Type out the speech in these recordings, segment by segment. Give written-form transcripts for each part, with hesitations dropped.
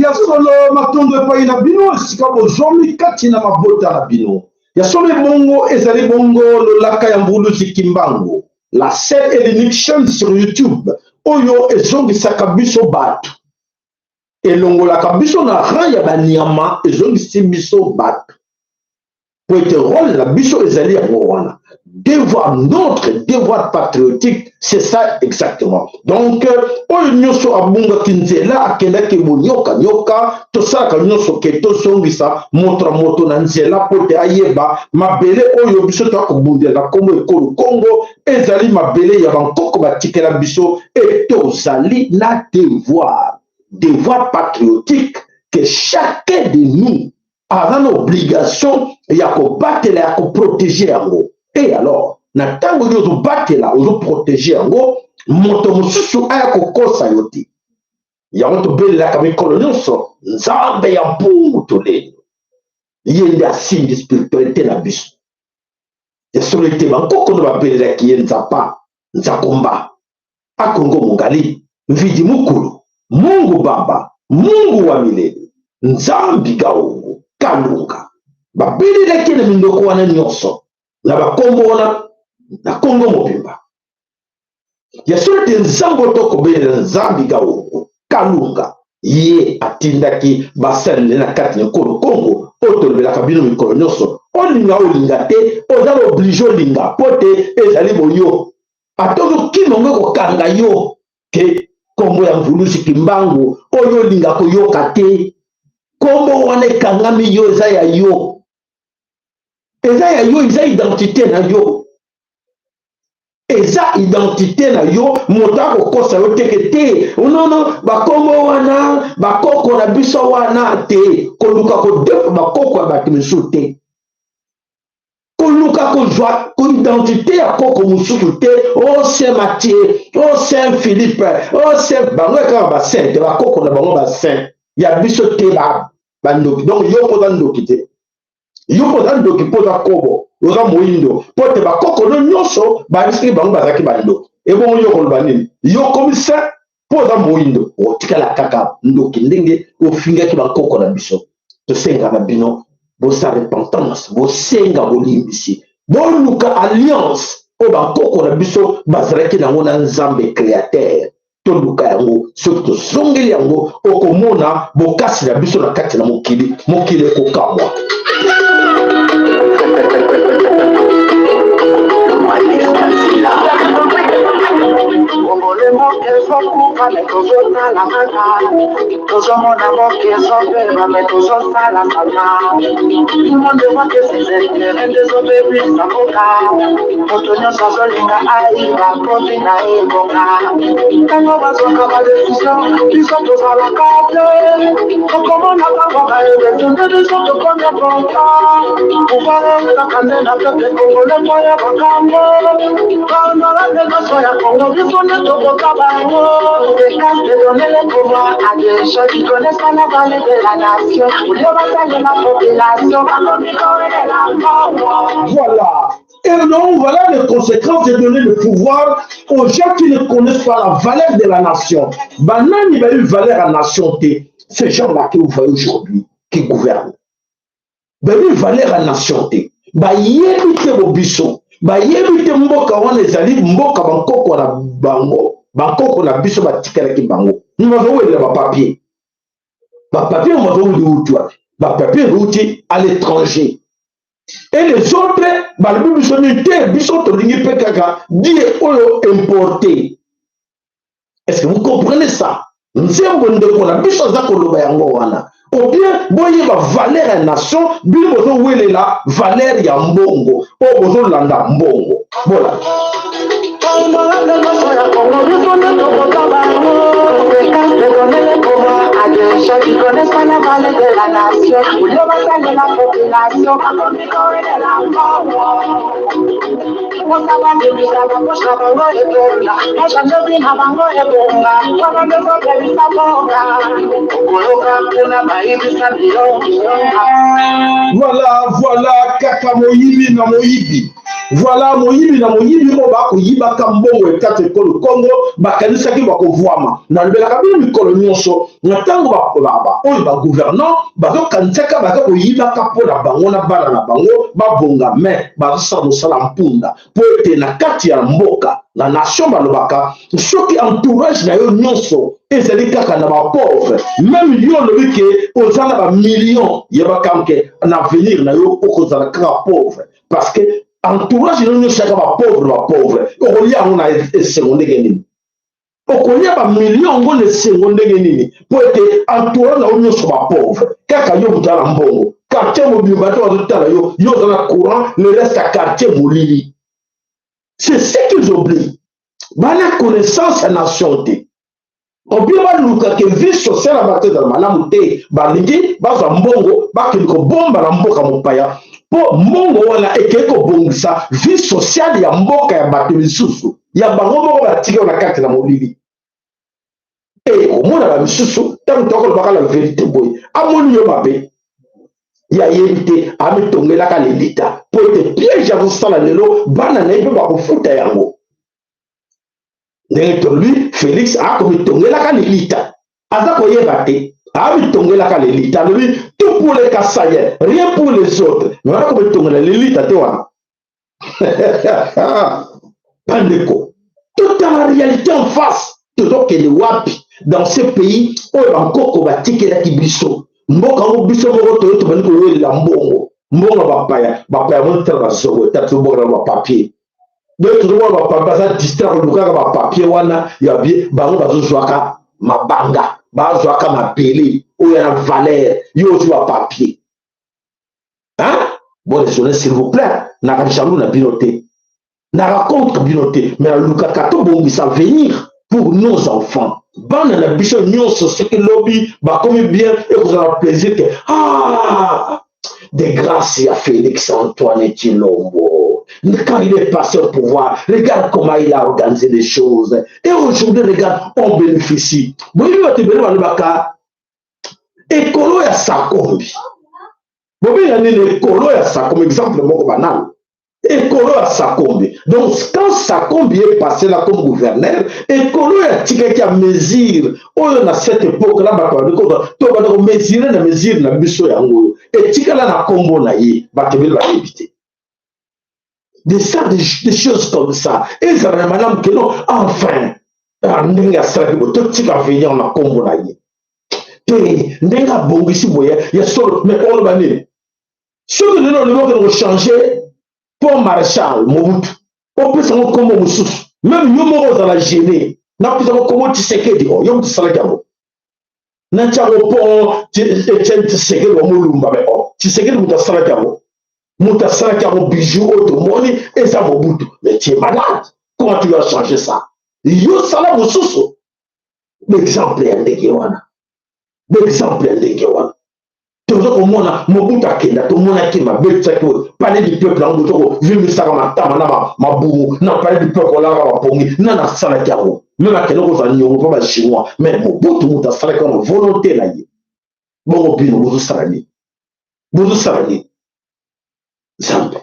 Ya solo, matondo epai na bino esika bozwami kati na mabota na bino. Ya solo, ebongo ezali bongo lolaka ya Mvuluzi Kimbangu, la seule et l'unique chaîne sur YouTube oyo ezongisaka biso bato, elongolaka biso na rang ya banyama, ezongisi biso bato, po ete role na biso ezali yango wana. Devoir, notre devoir patriotique, c'est ça exactement. Donc oyo nyonso abungaki nzela, akendaki bonyoka nyoka, tosalaka nyonso ke tozongisa moto na moto na nzela, po ete ayeba mabele oyo biso toya kobundela na nkombo ekolo Kongo ezali mabele ya bankoko batikela biso. E tozali na devoir, devoir patriotique, que chacun de nous aza na obligation ya kobatela, ya koprotéger yango. E alors, na ntango yo ozobatela, ozoprotéger yango, moto mosusu aya kokosa yo te. Yango tobelelaka mikolo nyonso Nzambe ya mpungu tolendo, ye nde asimbi spiritualité na biso. Ya solo ete bankoko no babelelaki ye Nzapa Nzakomba Akongo Mongali Mvidi Mukulu Mungu Baba Mungu wa milele Nzambi Gaongo Kalunga. Babelelaki na mindoko wana nyonso na bakombo wana na Kongo mobimba. Ya solo ete Nzambe oyo tokobelela, Nzambi Gaongo Kalunga, ye atindaki basalele na kati na ekolo Kongo oyo tolobelaka bino mikolo nyonso. Olinga olinga te, oza na obligé olinga, mpo te ezali boyo. Ata ozokima, ngo ekokanga yo ke nkombo ya Mvuluzi Kimbangu oyo olinga koyoka te, nkombo wana ekangami yo, eza ya yo, eza ya yo, eza identité na yo, eza identité na yo. Moto akokosa yo teke te. Nono, bakombo wana bakoko na biso wana te. Koluka kodefa bakoko ya bato misusu te, koluka kozwa identité ya koko mosusu te. O Saint Mathieu, o Saint Philippe, o saint bango kaka basaint te, bakoko na bango basaint ya biso te, bandoki. Donc yo mpo oza ndoki te, yo mpo oza ndoki, mpo oza kobo, oza moyindo, mpo te bakoko no nyonso babisiki bango bazalaki bandoki. Ebongo yo koloba nini? Yo komi saint mpo oza moyindo? Otikala kaka ndoki ndenge ofingaki bakoko na biso. Tosenga na bino bosala repentance, bosenga bolimbisi, boluka alliance oyo bakoko na biso bazalaki nango na Nzambe créateur. Toluka yango. Soki tozongeli yango, okomona bokasi na biso na kati na mokili, mokili ekokamwa. Mboka ezokufa, me tozotala kaka, tozomona mboka ezobeba, me tozosala kaka. Monde voit que ses intérêts nde ezobebisa mboka. Moto nyonso azolinga ayiba kofi na ebonga. Ntango bazwaka badécision, biso tozalaka te. Tokomona bango bayebete nde biso tokomi important. Pouvoir eutaka nde na peuple congolais po ya bakambo bahonorable nyonso ya Kongo, biso nde tokoka bango. Décante de donner le pouvoir à des gens qui connaissent pas la valeur de la nation. Au lieu basalela population, bakomi kowelela mbongo. Voilà. Et donc, voilà les conséquences de donner le pouvoir aux gens qui ne connaissent pas la valeur de la nation. Banani ba eu valeur à la nation te? Ces gens-là que vous voyez aujourd'hui qui gouvernent. Ba eu valeur à la nation te. Bayebi te bobiso. Bayebi te mboka wana ezali mboka bankoko na bango. Bankoko na biso batikalaki bango. Nous bazowelela bapapier. Bapapier bazowuli uti wapi? Bapapier euti à l'étranger. Et les autres balobi biso nini te? Biso tolingi mpe kaka die oyo importé. Est-ce que vous comprenez ça? Nzembo ndeko na biso aza koloba yango wana. Ou bien boyeba valeur ya nation, bino bozowelela valeur ya mbongo oyo bozolanda mbongo. Bola. Honorable nyonso ya Kongo, biso nde tokoka bango. Décante de donner le pouvoir à des gens qui connaissent pas la valeur de la nation. Au lieu basalela population, bakomi kowelela mbongo. Mposa babimisa bapoche na bango etonda, bachange vie na bango ebonga, wana nde ezobebisa mboka. Okoyoka kuna bayibisa biloko. Voilà, voilà, kaka moyibi na moyibi. Voilà, moyibi na moyibi oyo bakoyibaka mbongo ekati ekolo Congo, bakanisaki bakovwama. Nalobelaka bino mikolo nyonso na ntango oyo bagouvernant bazokanisaka baza koyibaka mpo na bango na bana na bango babonga, me bazosala mosala mpunda mpo ete na kati ya mboka na nation balobaka soki entourage na yo nyonso ezali kaka na bapauvre, meme yo olobi ke oza na bamillion, yebaka ke na avenir na yo okozala kaka pauvre, parce que entourage na yo nyonso yaka bapauvre bapauvre. Okolia yango na esengo ndenge nini? Okolia bamillion yango na esengo ndenge nini? Mpo ete entourage na yo nyonso bapauvre, kaka yo moto na mbongo. Quartier mobimba te bazotala yo, yo oza na courant, le reste ya quartier molili. C'est ce qu'ils oublient, bana connaissance ya nation te, obie baluka ke vie sociale ya bato ezala malamu te. Balingi bazwa mbongo, bakende kobomba na mboka mopaya, mpo mbongo wana ekei kobongisa vie sociale ya mboka ya bato misusu. Ya bango moko batika na kati na molili. E komona bamisusu, ntango tokolobaka la vérité boye, amoni yo mabe, ya yebi te, amitongelaka lelita, mpo ete piège azosala lelo, bana na ye mpe bakofuta yango. Ndenge tolobi, Félix akomitongelaka lelita, aza koyeba te, amitongelaka lelita. Alobi tout pour les Kasaïens, rien pour les autres, mais wana komitongela lelita te. Wana bandeko, totala réalité en face. Tozokende wapi dans ce pays oyo bankoko batikelaki biso? Mboka yango biso moko toyo tobandi kowelela mbongo, mbongo bapaya. Bapaya motala bazongo eta, tozobonga na bapapier. Donc tozomona bapapier, baza distraire kolukaka bapapier wana ya bien. Bango bazozwaka mabanga, bazwaka mabele oyo ya na valeur, yo ozwi bapapier, hein? Bon, raisonner, s'il vous plaît. Naka jaloux na bino te, naka contre bino te, mais nalukaka tobongisa avenir pour nos enfants, bana na biso nyonso. Soki lobi bakomi bien, ekozala plaisir ke ah, de grâce ya Félix Antoine Tshilombo, quand il est passé au pouvoir, regarde comment il a organisé les choses et aujourd'hui, regarde, on bénéficie. Boyebi, bato ebele balobaka ekolo ya Sakombi. Bobenga nini ekolo ya Sakombi? Exemple moko banal, ekolo ya Sakombi. Donc quand Sakombi est passé là comme gouverneur, ekolo ya tikaki ya mesure oyo na cette époque là bato bandi kozwa to banda komesure na mesure na biso, yango oyo etikala na nkombo na ye. Bato ebele bayebi te de ça, des choses comme ça. Ezala na malamu keno enfin ndenge asalaki boye, totika avenir na nkombo na ye te, ndenge abongisi boye ya solo. Mais oloba nini soki lelo olobi okende kochange mpo Maréchal Mobutu, opesa ngo nkombo mosusu? Même yo moko ozala gêné. Napesa ngo nkombo Tshisekedi, o yo moto osalaki yango, natiango mpo Etienne Tshisekedi wa Molumba. Me o Tshisekedi moto asalaki yango, moto asalaki yango, bijou oyo tomoni eza Mobutu. Mais tu es malade, comment tu vas changer ça? Yo sala mosusu. Exemple ya ndenge wana, exemple ya ndenge wana, toza komona Mobutu akenda, tomonaki mabetisaki oyo palais du peuple yango, boza kovimbisaka matama na mabumu na palais du peuple, olaka bapongi. Nani asalaki yango? Même akende kozwa niongo mpo bachinois, mais Mobutu moto asalaki wana, volonté na ye. Bongo bino bozosala nini? Bozosala nini? Nzambe.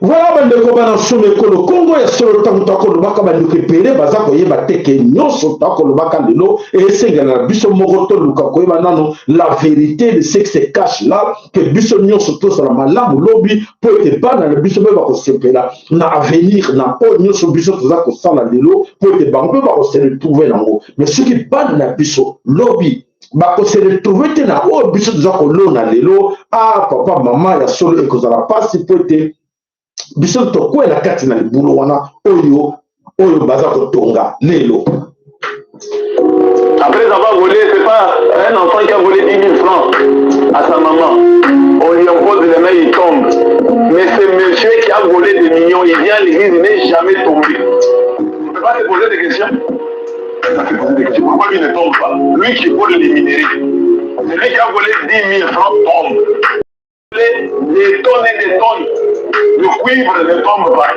Voilà, bandeko bana nsolo ekolo Kongo ya solo, ntango tokolobaka, bandeko ebele baza koyeba te ke nyonso tokolobaka lelo esengela na biso moko toluka koyeba nano la vérité de ce qui se cache là, ke biso nyonso tozala malamu lobi, mpo ete bana na biso mpe bakosepela na avenir na oyo nyonso biso toza kosala lelo, mpo ete bango mpe bakose retrouve nango. Mais soki bana na biso lobi bakose retrouve te na oyo biso toza kolona lelo, ah papa, mama, ya solo ekozala mpasi, mpo ete biso tokwela kati na libulu wana oyo baza kotonga lelo. Après avoir volé, c'est pas un enfant qui a volé 10 000 francs à sa maman. On lui impose les mains, il tombe. Mais ce monsieur qui a volé des millions, il vient à l'église, il n'est jamais tombé. Tu ne peux pas te poser des questions? Ça te poser des questions. Pourquoi lui ne tombe pas? Lui qui vole les minéraux. Celui qui a volé 10 000 francs tombe. Des tonnes et des tonnes. Le cuivre ne tombe pas.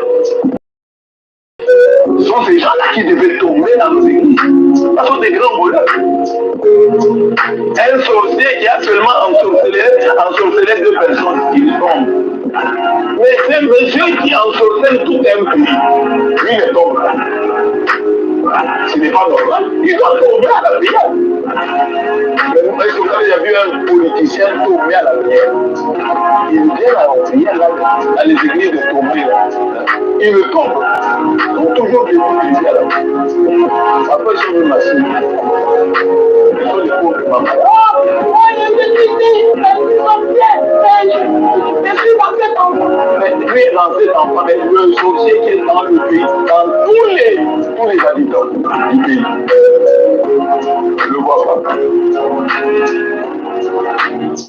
Ce sont ces gens-là qui devaient tomber dans nos églises. Ce sont des grands voleurs. Un sorcier qui a seulement ensorcelé, ensorcelé deux personnes, il tombe. Mais c'est monsieur qui ensorcelle tout un pays. Lui ne tombe pas. Ce n'est pas normal. Il doit tomber à la prière. Mais est-ce que vous avez déjà vu un politicien tomber à la prière Il vient à la prière, là, à les églises de tomber. Là. Il ne tombe. Ils sont toujours debout ici à la prière. Après, ils sont venus m'asseoir. Ils sont des pauvres mamans. Ah, je suis dans cet enfant. Mais tu es dans cet enfant, mais le sorcier qui est dans le pays, dans tous les, tous les habitants du pays. Je ne le vois pas.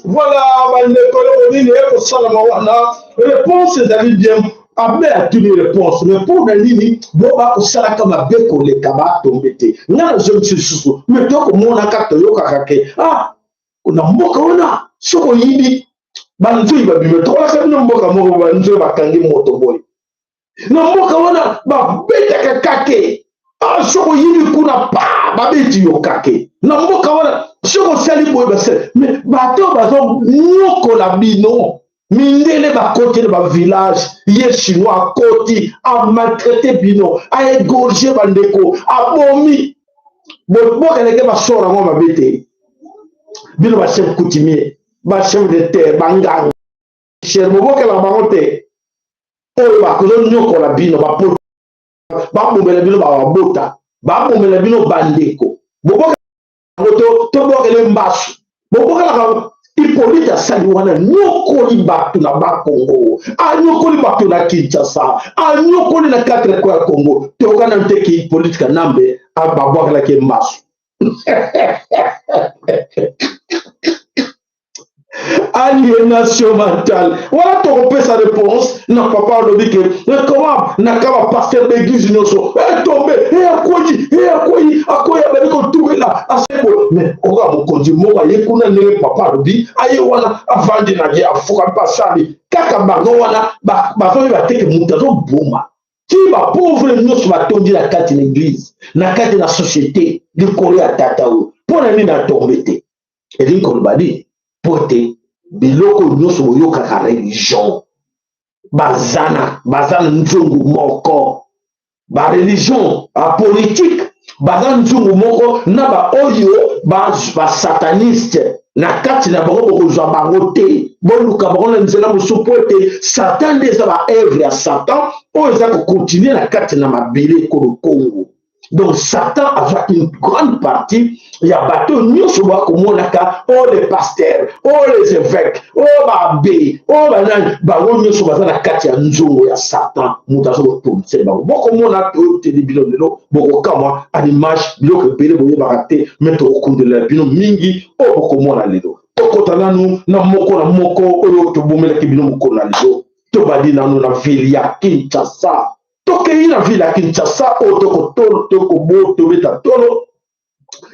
Voilà, bandeko, eloko nini ekosalama wana? Réponse ezali bien. Abe atuni réponse, mais mpo na nini bo bakosalaka mabe koleka batombe te? Ngai nazongisi lisusu, me tokomonaka, toyokaka ke ah, na mboka wana soki oyibi, banzoi babima. Tokolaka bino mboka moko, banzoi bakangi moto boye na mboka wana, babetaka kake. Ah, soki oyibi kuna, pa babeti yo kake na mboka wana. Soki osali boye, basali. Me bato bazonyokola bino, mindele bakoti na bavillage, ye Chinois akoti, amaltraite bino, aégorge bandeko, abomi. Bokeleke basoro yango mabe te. Bino bachef coutumier, bachef de terre, banganga cher, bobokela bango te. Oyo bakozonyokola bino, babomela bino, babota, babomela bino bandeko, bobokela yango. Tobokele mbasu, bobokelaka. Hippolyte asali wana, nyokoli bato na Bakongo, anyokoli bato na Kinshasa, anyokoli na quatre coins ya Congo. Toyokana te ke Hippolyte Kanambe babwakelaki mbasu. Aliénation mentale wana, tokopesa réponse na papa. Alobi ke comment naka bapasteur baeglise nyonso etombe, e akwei, e akwei, akwei, abandi kotubela asebo. Mais oka mokonzi moko aye kuna, ndenge papa alobi, aye wana, avandi na ye, afuka mpe asali kaka bango wana, bafami bateke moto azoboma ti bapauvre nyonso batondi na kati na église, na kati na société, likolo ya tata oyo. Mpo na nini atombe te? Elingi koloba nini? Mpo te biloko nyonso boyokaka, religion, bazana baza na nzungu moko. Bareligion apolitique baza nzungu moko na baoyo basataniste na kati na bango. Bokozwa bango te, boluka bango na nzela mosusu, mpo ete Satan nde eza baœuvre ya Satan oyo eza kocontinue na kati na mabele ekolo Kongo. Donc Satan azwa une grande partie ya bato nyonso bakomonaka, oyo les pasteurs, oyo les évêques, oyo baabbé, oyo banani, bango nyonso baza na kati ya nzongo ya Satan. Moto aza kotombisela bango. Bokomona, toyoteli bino lelo, bokokamwa à l'image, biloko ebele boyebaka te, me tokokundelela bino mingi oyo bokomona lelo. Tokota nanu na moko na moko oyo tobomelaki bino mokolo na lelo. Tobandi nanu na ville ya Kinshasa. Tokei na ville ya Kinshasa oyo tokobo tobeta tolo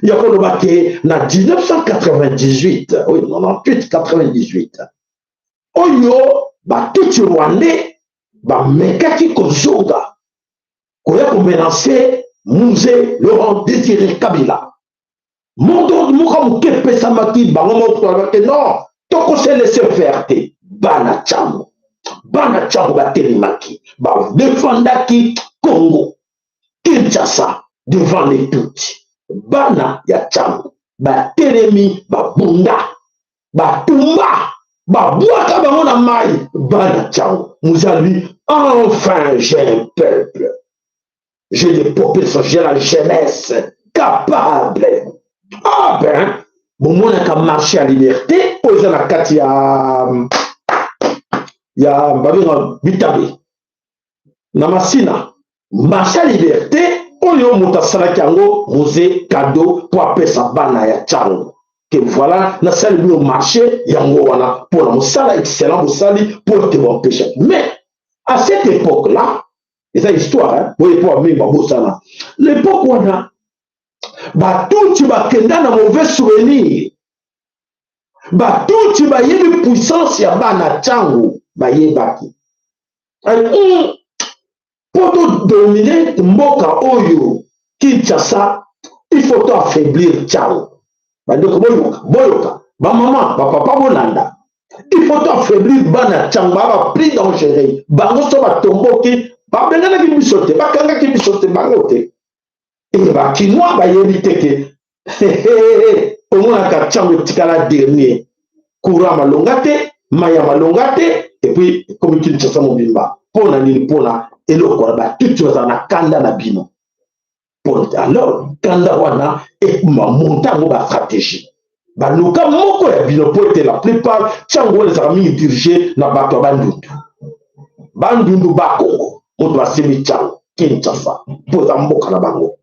ya koloba ke na 1998, oyo 98 98, oyo batutsi rwandais bamekaki kozonga koya komenacer Mzee Laurent Désiré Kabila, moto moko moke epesamaki bango moko, tolobaki non, tokose laisser faire te. Bana Tshangu, bana Tshangu batelemaki, badefendaki Congo Kinshasa devant les Tutsi. Bana ya Tshangu batelemi, babunda, batumba, babwaka bango na mai. Bana Tshangu, Mzee alobi: "Enfin j'ai un peuple, j'ai des populations, j'ai la jeunesse capable." Ah ben, bomonaka marché ya liberté oyo eza na kati ya babenga Bitabe na Masina. Marché ya liberté oyo, moto asalaki yango, Mzee cadeau mpo apesa bana ya Tshangu ke voilà, nasali bino marché yango wana mpona mosala excellent bosali mpo ete bampesha. Mais à cette époque là, eza histoire boye mpo bamingi babosana l'époque wana, batutsi bakenda na mauvais souvenir. Batutsi bayebi puissance ya bana Tshangu, bayebaki. Mpo todomine mboka oyo Kinshasa, il faut to affaiblir Tshangu. Bandeko boyoka, boyoka, bamama, bapapa bolanda. Il faut to affaiblir bana Tshangu, baa ba plus dangereux. Bango so batomboki, babenganaki biso te, bakangaki biso te, bango te. E ba Kinois bayebi te ke omonaka Tshangu etikala dernier. Courant malonga te, mai ya malonga te, et puis ekomi Kinshasa mobimba. Mpo na nini? Mpo na eloko wana batuti bazala na kanda na bino. Alors kanda wana monta yango ba stratégie baluka moko ya bino, mpo ete la plupart ntango wana ezalaka mingi dirige na bato ya Bandundu. Bandundu, Bakongo, moto asimbi ntango Kinshasa mpo eza mboka na bango.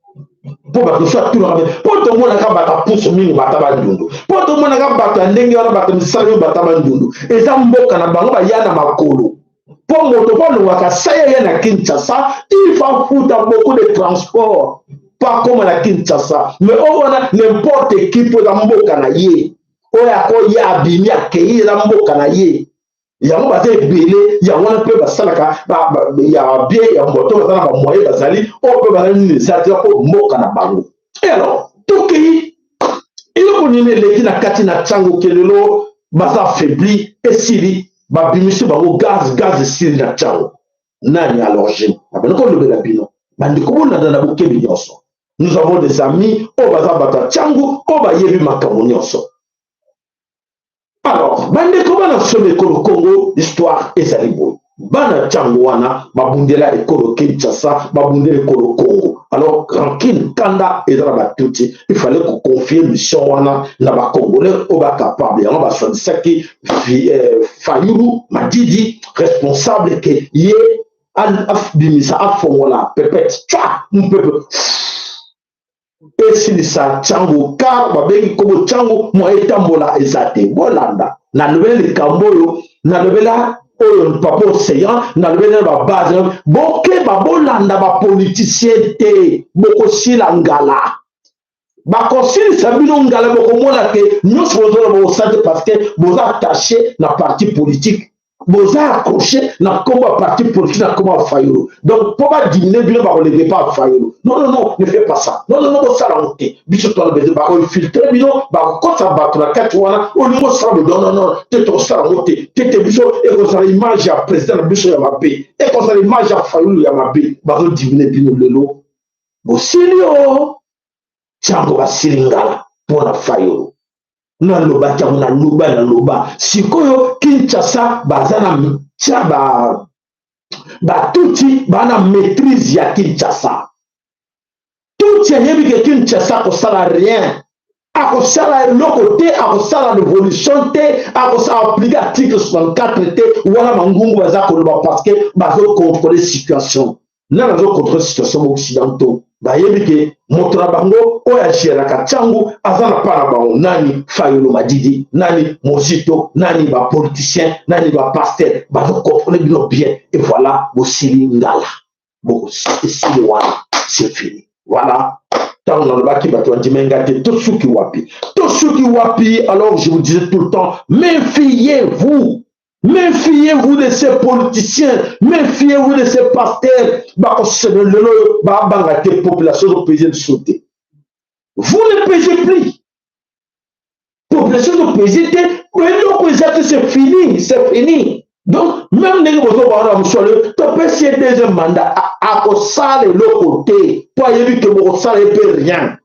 Mpo bato mosusu atunaka, mpo tomonaka bato ya pusu mingi bata Bandundu, mpo tomonaka bato ya ndenge wana, bato misala oyo bata Bandundu, eza mboka na bango, baya na makolo. Mpo moto mpo alongwaka saya ye na Kinshasa, il faut afuta beaucoup de transport mpo akóma na Kinshasa. Mais oyo wana n'importe qui, mpo eza mboka na ye, oyo akoya, abimi, akei, eza mboka na ye. Yango baza ebele, yango wana mpe basalaka ya bien ya moto, baza na bamoyen, bazali oyo mpe bazali nini, eza te mpo mboka na bango. E alors tokei, eloko nini eleki na kati na ntango ke lelo baza affaibli? Esili, babimisi bango gaz, gaz esili na ntango. Nani à l'origine? Nabandi kolobela bino, bandeko, bolanda na bokebi nyonso. Nous avons des amis oyo baza bato ya ntango, oyo bayebi makambo nyonso. Alors bandeko, bana solo ekolo Congo, histoire ezali boye: bana ntango wana babundela ekolo Kinshasa, babundela ekolo Congo. Alors rancune, kanda eza na batuti. Il fallait koconfier mission wana na bacongolais oyo bacapable. Yango baswadisaki Fayulu Madidi responsable ke ye abimisa, afongola pepete twa mpepe, esilisa ntango, car babengi nkombo ntango mwa etambola eza te. Bolanda, nalobela likambo oyo, nalobela oyo papa Océan, nalobela na babase. Bokeba, bolanda bapoliticien te, bokosila ngala, bakosilisa bino ngala. Bokomona ke nyonso bozona bokosala te, parce que boza attaché na parti politique, boza accroché na nkombo ya parti politique, na nkombo ya Fayulu. Donc mpo badimine bino, bakolege pa Fayulu. Non, non, non, ne fais pas ça, non, non, non, bosala yango te. Biso twana besoin, bakoinfiltre bino, bakokɔta bato na kati wana. Olingi osala bo? Non, non, non, te, tokosala yango te, te, te. Biso ekozala image ya président na biso ya mabe, ekozala image ya Fayulu ya mabe. Bazodimine bino lelo, bosili o ntango basili ngala mpona Fayulu. Nalobaki yango, naloba, naloba. Sikoyo Kinshasa baza na tia ba batuti bana maîtrise ya Kinshasa. Tuti ayebi ke Kinshasa akosala rien, akosala eloko te, akosala révolution te, akosala appliquer article 64 te. Wana bangungu baza koloba parce que bazocontrôle situation. Nani azocontrôle situation? Occidentaux bayebi ke moto na bango oyo agéraka ntango aza na pa na bango nani? Fayulu Madidi, nani? Mozito, nani? Bapoliticien, nani? Bapaster bazocontrôle bino bien. Et voilà, bosili ngala, esili wana, c'est fini. Voilà, ntango nalobaki, bato bandima nga te. Tosuki wapi? Tosuki wapi? Alors je vous disais tout le temps: méfiez-vous, méfiez-vous de ces politiciens, méfiez-vous de ces pasteurs. Bakosene lelo oyo babanga te, population ezopese biso te. Vous ne pesez plus, population ezopese te, eloko eza te. C'est fini, c'est fini. Donc même ndenge bozoba wana mosolo, topesi ye deuxième mandat, akosala eloko te, mpo ayebi ke bokosala ye mpe rien.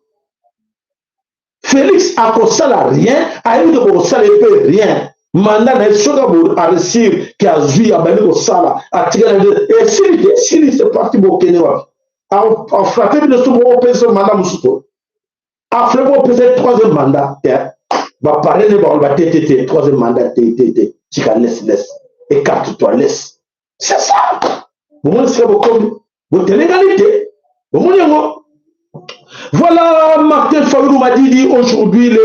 Félix akosala rien, ayebi ke bokosala ye mpe rien. Mandat na ye, soki aréussir ke azwi, abandi kosala, atikala, esili te, esili, c'est parti. Bokende wapi? Afrappe bino. Soki opesa mandat mosusu, afrappe, opesa troisième mandat te, baparle ne bakoloba te, te, te, troisième mandat te, te, te, tika, laisse, laisse, écarte toi, laisse. C'est ça. Bomoni sika bokomi, botelengani te, bomoni yango. Voilà, Martin Fayulu Madidi aujourd'hui,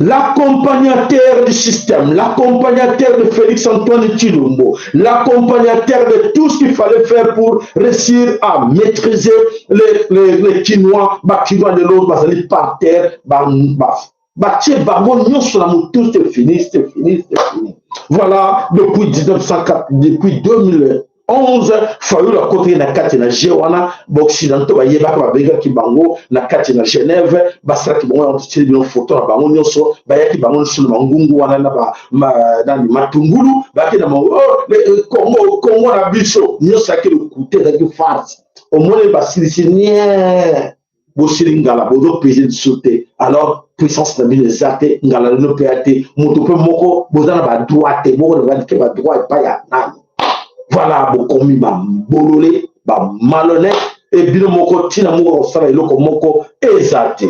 l'accompagnateur du système, l'accompagnateur de Félix Antoine Tshilombo, l'accompagnateur de tout ce qu'il fallait faire pour réussir à maîtriser les Kinois, bah, Kinois de l'autre, bah, par terre, bah, bah, Batie bango nyonso na motu, c'est fini, c'est fini, c'est fini. Voilà, depuis 1904, depuis 2011, Fayulu akotaki na kati na jeu wana. Baoccidentaux bayebaka, babengaki bango na kati na Genève, basalaki bango yango. Totieli bino foto na bango nyonso, bayaki bango nyonso na bangungu wana na nani, matungulu, bayaki na bango, oh, Congo, Congo na biso nyonso. Ayaki lokute, ezalaki farce. Omoni, basilisi nie, bosili ngala, bozopese lisusu te. Alors puissance na bino eza te, ngala lino mpe ya te, moto mpe moko boza na badroit te, bokorevendiquer badroit epai ya nani? Voilà, bokomi babolole, bamalhonnête e bino moko, ntina moko kosala eloko moko eza te.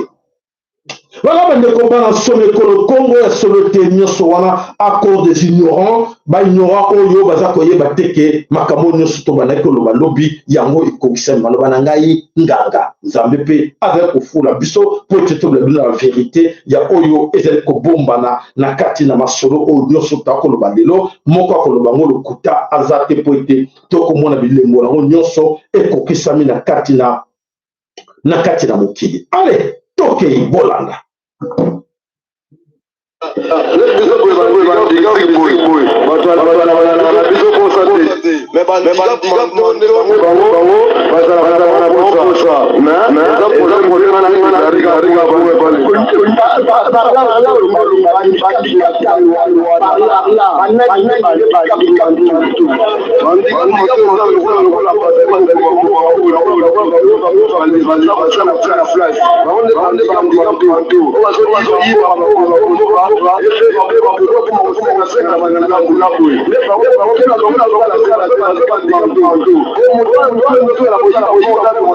Voilà, bandeko bana somi ekolo Kongo, ya solo te, nyonso wana à cause des ignorants, baignorant oyo baza koyeba te ke makambo nyonso tobandaki koloba lobi yango ekokisami. Maloba na ngai, nganga Nzambe mpe azali kofula biso mpo ete tobela bino na vérité ya oyo ezali kobombana na kati na masolo oyo nyonso tokoloba lelo. Moko akoloba yango lokuta aza te, mpo ete tokomona bilembo yango nyonso ekokisami na kati na mokili. Ale, tokei, bolanda. Biso boye, boye bato na biso posa te, mais bango bango bazalaka na bango posa, mais eza problème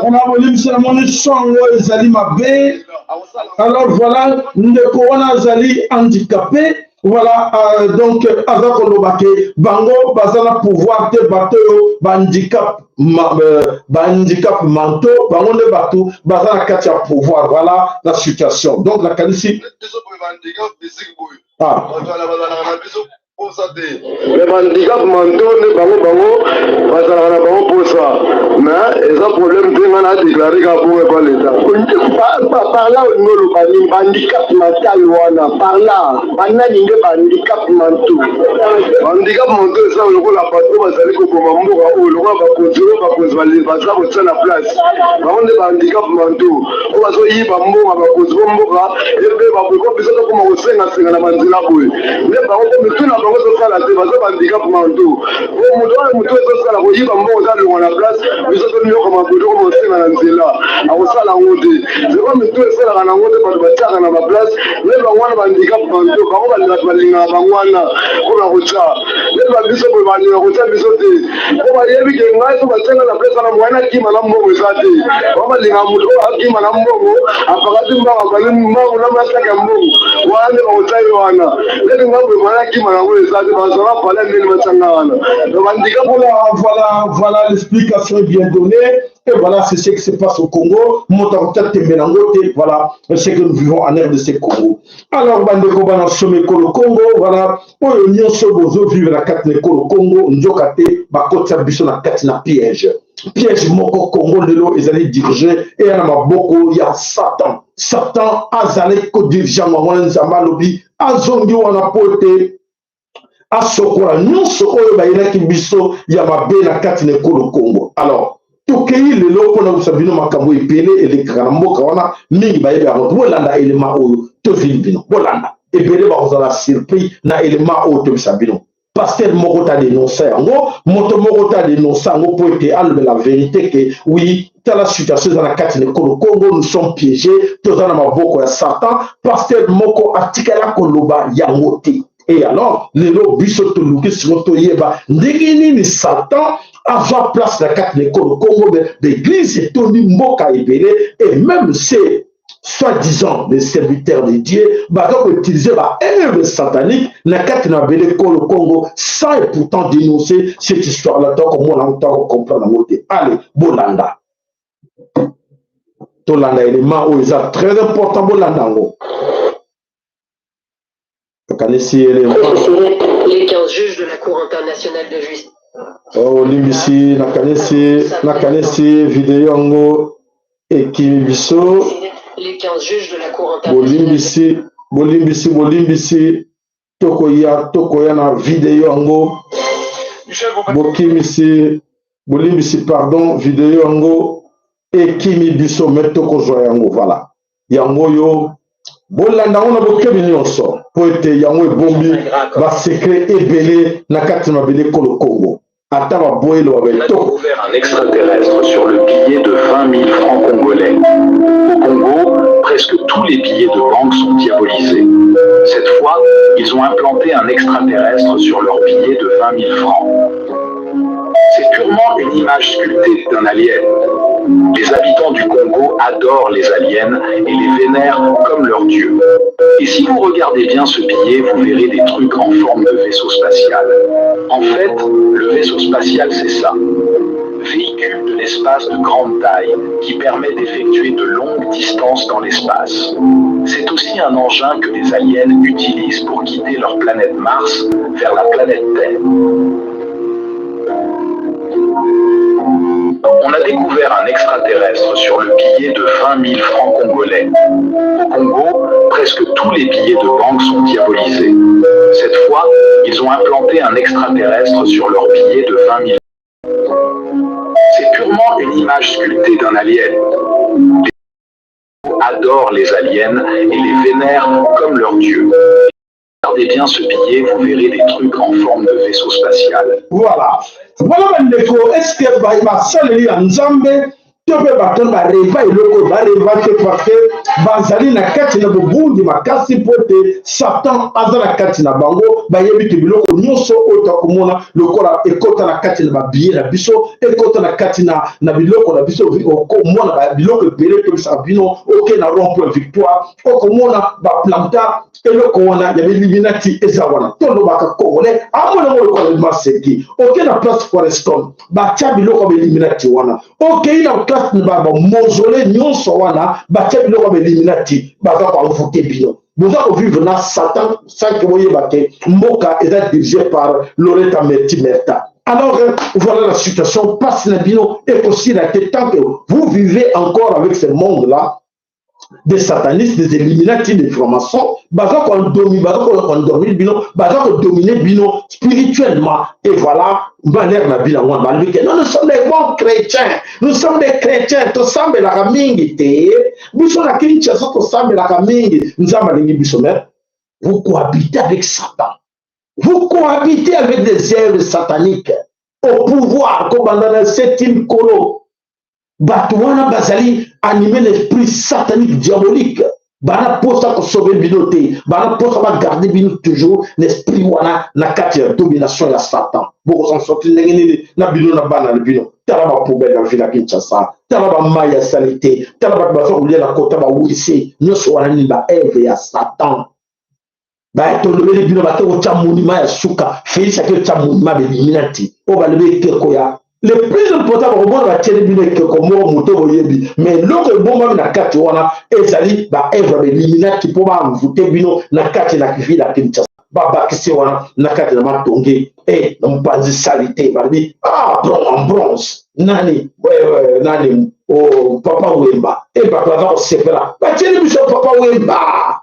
Mpona bolimbisa, namoni songo ezali mabe. Alors voilà, ndeko wana azali handicapé. Voilà, donc aza koloba ke bango baza na pouvoir te, bato oyo bahandicap mentaux, bango nde bato baza na kati ya pouvoir. Voilà la situation. Donc nakanisi ah. Mais bahandicap mentaux nde bango bango bazalaka na bango posa, mais eza problème te. Nga na déclaré kaka bongo epa leta. Par là olingi oloba nini? Bahandicap mental wana, par là banani nde bahandicap mentaux? Bahandicap mentaux eza lokola bato bazali koboma mboka oyo, lokola bakonzi oyo, bakonzi baza kotia na place bango nde bahandicap mentaux oyo bazoyiba mbongo, bakonzi bo mboka ebe baboye biso tokoma kosengasenga na banzela boye. Nde bango po mitu na bango ezosala te, baza bahandicap mentaux. Po moto wana motu ezosala koyiba mbongo, eza longwa na place, biso tomiyokama boye, tokoma kosenga na nzela, akosala yango te. Seko mitu esalaka nango te, bato batiaka na baplace nde bango wana bahandicap mentaux. Bango bato balingaka bango wana mpona kotya nde babiso boye, balingaka kotya biso te po bayebi ke ngai so batianga na place wana, moye nakima na mbongo eza te. Bango balingaka moto oyo akima na mbongo, apakati mbongo, azali mbongo na masaka ya mbongo wana, nde bakotya ye wana. Ndeti ngai boye, moye nakima nango eza te, bazwaka pale ndeni batianga wana, donc bandika. Voilà, voilà, voilà, l'explication est bien donnée. Et voilà, c'est ce qui se passe au Congo. Voilà ce que nous vivons en RDC Congo. Alors, bandeko bana somi ekolo Congo, voilà, oyo nyonso bozo vivre na kati na ekolo Congo, nzoka te bakotisa biso na kati na piège. Piège moko, Congo lelo ezali dirigé eya na maboko ya Satan. Satan azali kodiriger yango wana. Nzambe alobi azongi wana po ete asokola nyonso oyo bayelaki biso ya mabe na kati na ekolo Congo. Alors tokei lelo mpona kosa bino makambo ebele elekaka na mboka wana, mingi bayebi yango. Bolanda elema oyo tozwili bino, bolanda, ebele bakozala surpris na elema oyo tobisa bino. Pasteur moko ta dénonce yango, moto moko ta dénonce yango mpo ete alobela vérité ke oui, tala situation eza na kati na ekolo Congo, nous sommes piégés, toza na maboko ya Satan. Pasteur moko atikala koloba yango te. Et alors lelo biso toluki siko toyeba ndenge nini Satan azwa place na kati na ekolo Congo. Baeglise etondi mboka ebele, et même ces soi-disant les serviteurs de Dieu baza koutiliser baœuvre satanique na kati na mabele ekolo Congo sans et pourtant dénoncer cette histoire là. Tokomona yango, tokocomprendre yango te. Allez, bolanda, tolanda élément oyo eza très important, bolanda yango. Nakanisi élément. Les 15 juges de la Cour internationale de justice. Oh, olimbisi, nakanisi video yango ekimi biso. Les 15 juges de la Cour internationale. Bolimbisi, Bolimbisi, bolimbisi, tokoya, tokoya na video yango. Bokimisi, bolimbisi, pardon, video yango ekimi biso, me tokozwa yango. Voilà, yango oyo, bolanda yango na bokebi nyonso, mpo ete yango ebombi basecret ebele na kati na mabele ekolo Kongo. Ata baboyelo. On a découvert un extraterrestre sur le billet de 20 000 francs congolais. Au Congo, presque tous les billets de banque sont diabolisés. Cette fois, ils ont implanté un extraterrestre sur leur billet de 20 000 francs. C'est purement une image sculptée d'un alien. Les habitants du Congo adorent les aliens et les vénèrent comme leur dieu. Et si vous regardez bien ce billet, vous verrez des trucs en forme de vaisseau spatial. En fait, le vaisseau spatial, c'est ça. Véhicule de l'espace de grande taille qui permet d'effectuer de longues distances dans l'espace. C'est aussi un engin que les aliens utilisent pour quitter leur planète Mars vers la planète Terre. On a découvert un extraterrestre sur le billet de 20 000 francs congolais. Au Congo, presque tous les billets de banque sont diabolisés. Cette fois, ils ont implanté un extraterrestre sur leur billet de 20 000. C'est purement une image sculptée d'un alien. Les adorent les aliens et les vénèrent comme leur dieu. Regardez bien ce billet, vous verrez des trucs en forme de vaisseau spatial. Voilà, voilà bandeko, est ce que basaleli ya Nzambe to mpe bato bareva eloko bareva te? Parce que bazali na kati na bobundi makasi, mpo ete Satan aza na kati na bango. Bayebi ke biloko nyonso oyo tokomona lokola ekota na kati na babillet na biso, ekota na kati na biloko na biso. Okomona biloko ebele, tobisaka bino, oke na rond point Victoire, okomona baplanta eloko wana ya bailluminati eza wana. Tolobaka, Congolais amona yango lokola maseki. Oke na place Forescom, batia biloko ya bailluminati wana. Okei na place bamausolée nyonso wana, batia biloko ya bailluminati. Baza koenvoûter bino, boza kovivre na Satan sans que boyeba ke mboka eza dirigé par Loretta Merti Merta. Alors voilà la situation. Passe na bino ekosila te tant que vous vivez encore avec ce monde là des satanistes, des illuminati, des francs-maçons. Baza koendormir, baza koendormir bino, baza kodominer bino spirituellement. Et voilà malheur na bino yango wana. Balobi ke non, nous sommes des bons chrétiens, nous sommes des chrétiens, tosambelaka mingi te. Biso na Kinshasa tosambelaka mingi, Nzambe alingi biso. Mais vous cohabitez avec Satan, vous cohabitez avec des œuvres sataniques au pouvoir. Kobanda na septième kolo, bato wana bazali animé l'esprit satanique, diabolique. Bana mposa kosauver bino te, bana mposa bagarder bino toujours l'esprit wana na kati ya domination ya Satan. Bokozala sorti ndenge nini na bino na bana na bino? Tala bapoubelle na ville ya Kinshasa, tala bamai ya saleté, tala bato baza kolia na kota bawese nyonso wana. Nini? Baœuvre ya Satan. Tolobeli bino, bake kotya monument ya suka. Félix ake kotya monument bailluminati oyo balobi ekeko ya le plus important. Bakomona batieli bino ekeko moko, moto boyebi, mais eloko ebombami na kati wana ezali baœuvre ya bailluminati mpo baenvoûter bino na kati na ville ya Kinshasa. Babakisi wana na kati na matonge e na mopanzi sali te. Balobi ah, en bronze nani nani oh, Papa Wemba. E bato baza kosepela, batieli biso Papa Wemba.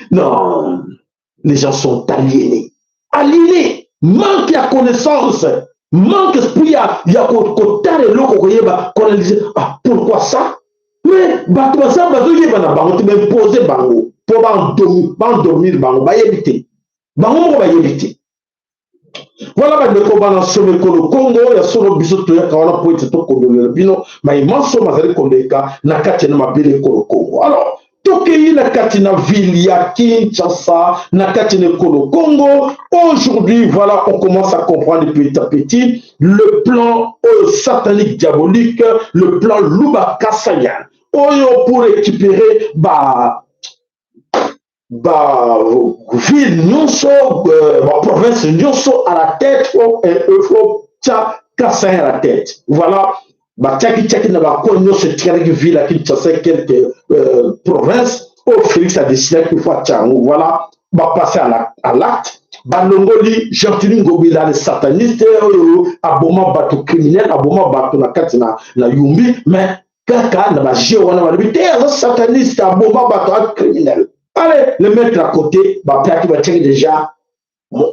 Non, les gens sont aliénés, aliénés, manque ya connaissance, manque esprit ya kotala eloko, koyeba, koanalyser: ah, pourquoi ça? Mais bato baza bazoyeba na bango te, baimpose bango mpo baendormir bango. Bayebi te, bango moko bayebi te. Voilà bandeko bana somekolo Kongo ya solo, biso toyaka wana po ete tokondolela bino maimanso mazali koleka na kati na mabele ekolo Kongo. Alors tokei na kati na ville ya Kinshasa, na kati na ekolo Congo. Aujourd'hui, voilà, on commence à comprendre petit à petit le plan oyo satanique, diabolique, le plan Luba Kasayan oyo pour récupérer ba ville nyonso, ba province nyonso à la tête. Faut tia Kasai à la tête. Voilà, batiaki tiaki na bacoin nyonso etikalaki ville ya Kinshasa, quelques provinces oyo Félix adécidaki faut atia yango. Voilà, bapasse à l'acte, balongoli Gentiny Ngobila, le sataniste oyo aboma bato, criminel, aboma bato na kati na Yumbi. Mais Kaka na bajeu wana balobi te, aza sataniste, aboma bato, a criminel. Allez le mettre à côté. Bapiaki, batiaki déjà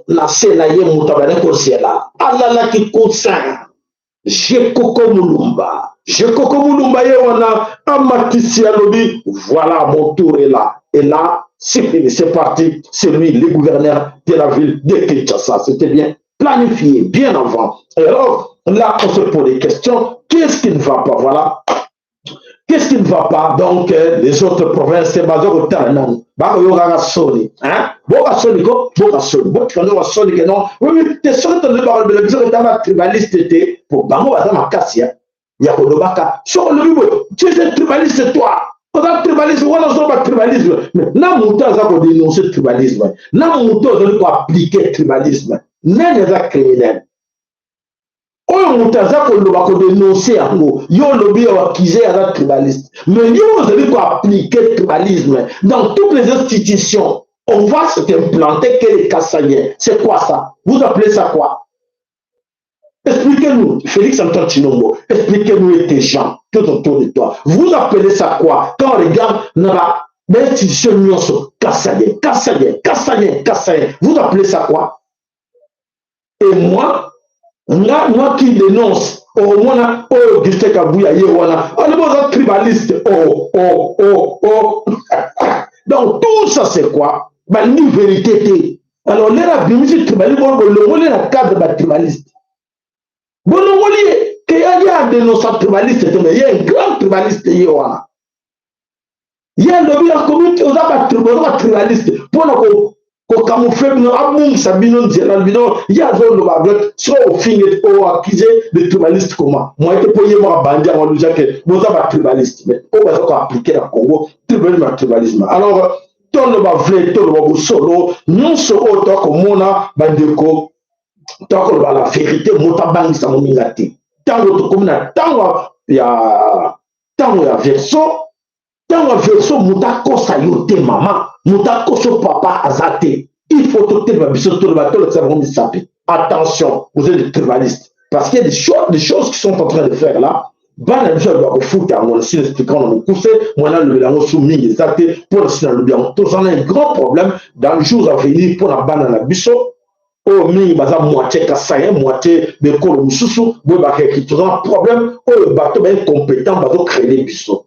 na se na ye. Moto abandi kozela, alalaki coussin. Jekoko Mulumba, Jekoko Mulumba ye wana amatisi, alobi: "Voilà, mon tour est là." Et là, c'est fini, c'est parti. C'est lui le gouverneur de la ville de Kinshasa. C'était bien planifié bien avant. Et alors là, on se pose des questions: qu'est-ce qui ne va pas? Voilà. Qu'est-ce qui ne va pas? Donc, les autres provinces, baza kotala nanu, bakoyokaka soni. Boka soni ko, boka soni, botika nde basoni ke non. Oui, te, soki tolobi, bakolobela biso keta batribaliste te, po bango baza makasi ya kolobaka. Soki olobi boye: "Tu es un tribaliste, toi, oza tribalisme wana, ozoloba tribalisme." Mais na moto aza kodénonce tribalisme, na moto ozali koappliquer tribalisme, nani aza criminel? Oyo moto aza koloba, kodénonce yango, yo olobi oaccuser aza tribaliste. Mais yo ozali koappliquer tribalisme dans toutes les institutions. On va se implanter que les Kassaïens. C'est quoi, ça? Vous appelez ça quoi? Expliquez-nous, Félix Antoine Tshilombo, expliquez-nous et tes gens tout autour de toi. Vous appelez ça quoi? Quand on regarde dans l'institution nyonso, Kassaïen, Kassaïen, Kassaïen, Kassaïen, vous appelez ça quoi? Et moi, nga, moi qui dénonce, omona oyo Augustin Kabuya ye wana alobi oza tribaliste. Oh oh oh oh! Donc tout ça, c'est quoi? Balingi vérité te. Alors lelo abimisi tribalisme oyo, bolongoli na cadre batribaliste, bolongoli ye ke ali adénonça tribaliste te. Mais ye un grand tribaliste ye wana, ye alobi akomi oza batribaliste mpona kocamoufler bino, abungisa bino nzela bino. Ye azoloba soki ofinge, oaccuser de tribaliste, comment moye te? Mpo ye moko abandi yango, aluzake boza batribaliste. Mais oyo baza koappliquer na Congo, tribalisme ya tribalisme. Alors toloba vrai, toloba bosolo nyonso oyo tokomona. Bandeko, tokoloba la vérité, moto abangisa moninga te. Ntango tokomi na ntango ya verso, ntango ya verso, moto akosa yo te, mama, moto akosa papa aza te. Il faut totelema biso, toloba, tolakisa bango misapi: attention, vous êtes des tribalistes. Parce qu'il y a des choses qui sont en train de faire là. Bana biso alobaka kofuta yango. Nasi expliquant na mokuse, mwana alobela yango su mingi eza te. Mpo na si nalobi yango, toza na un grand problème dans les jours à venir mpo na bana na biso oyo mingi baza moitié kasaïen, moitié bekolo mosusu. Boyebaka toza na problème oyo bato baincompétent bazocréer biso,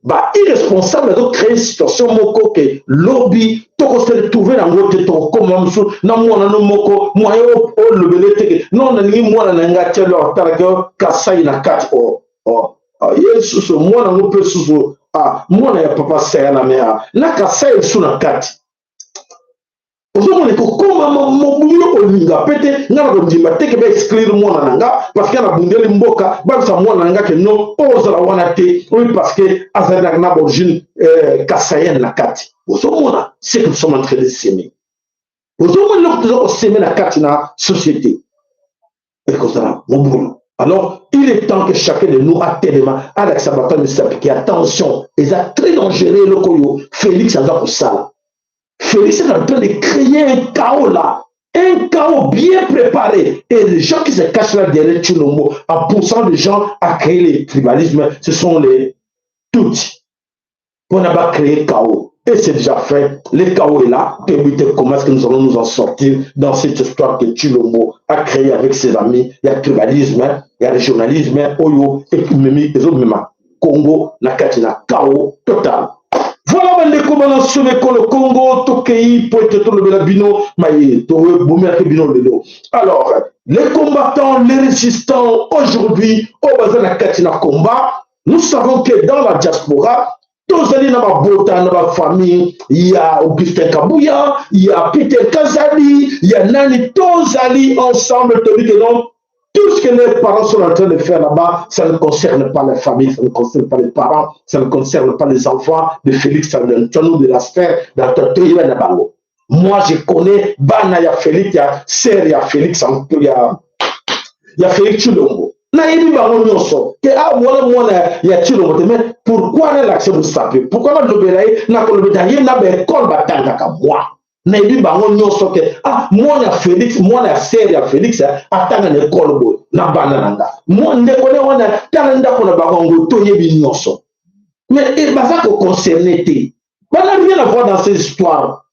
bairresponsable bazocréer situation moko ke lobi tokose retrouver nango te. Tokokoma mosusu na mwana no moko moye olobele teke non, nalingi mwana na ngai atiali atalaki Kasai na kati. O ye susu mwana ngo mpe susu mwana ya papa saya na me na Kasai lisusu na kati. Ozomona ekokoma mobulu. Olinga pe te, nga na kondima te ke baexclure mwana na nga parce que nabundeli mboka. Babisa mwana na nga ke non, oyo ozala wana te oyo parce que azali na baorigine kasaïenne na kati. Ozomona ce que nous sommes en train de semer? Ozomona eloko toza kosemer na kati na société? Ekozala mobulu. Alors il est temps que chacun de nous atelema, alakisa bato ya misapi ke attention, eza très dangereux eloko oyo Félix aza kosala. Félix est en train de créer un chaos là, un chaos bien préparé. Et les gens qui se cachent là derrière Tshilombo, en poussant les gens à créer le tribalisme, ce sont les Tutsis. On n'a pas créé chaos. Et c'est déjà fait. Le chaos est là. Comment est-ce que nous allons nous en sortir dans cette histoire que Tshilombo a créée avec ses amis? Il y a tribalisme, il y a régionalisme, oyo, et puis même Congo, na kati na chaos total. Voilà, bandeko bana ekolo Congo, tokei po ete tolobela bino maye tobomelaki bino lelo. Alors les combattants, les résistants aujourd'hui oyo baza na kati na combat, nous savons que dans la diaspora tozali na babota na bafamille ya Augustin Kabuya, ya Peter Kazadi, ya nani. Tozali ensemble, tobi ke non, tout ce que les parents sont en train de faire là-bas, ça ne concerne pas les familles, ça ne concerne pas les parents, ça ne concerne pas les enfants de Félix Antoine de la sphère dans. Moi, je connais bana ya Félix, ya sœur ya Félix, ya Félix Tshilombo. Nayebi bango nyonso ke a mwana mwana ya Tshilombo te. Mais pourquoi nalakisa mosapi? Pourquoi nalobela ye? Nakolobela ye na baekole batangaka. Moi, Nayebi bango nyonso ke ah, mwana ya Félix, mwana ya sere ya Félix atanga na ekole boye na bana na nga, ndeko ne wana, tala ndako na bango yango, toyebi nyonso. Mais eh, baza koconcerne te, bana rien à voir dans ces histoires.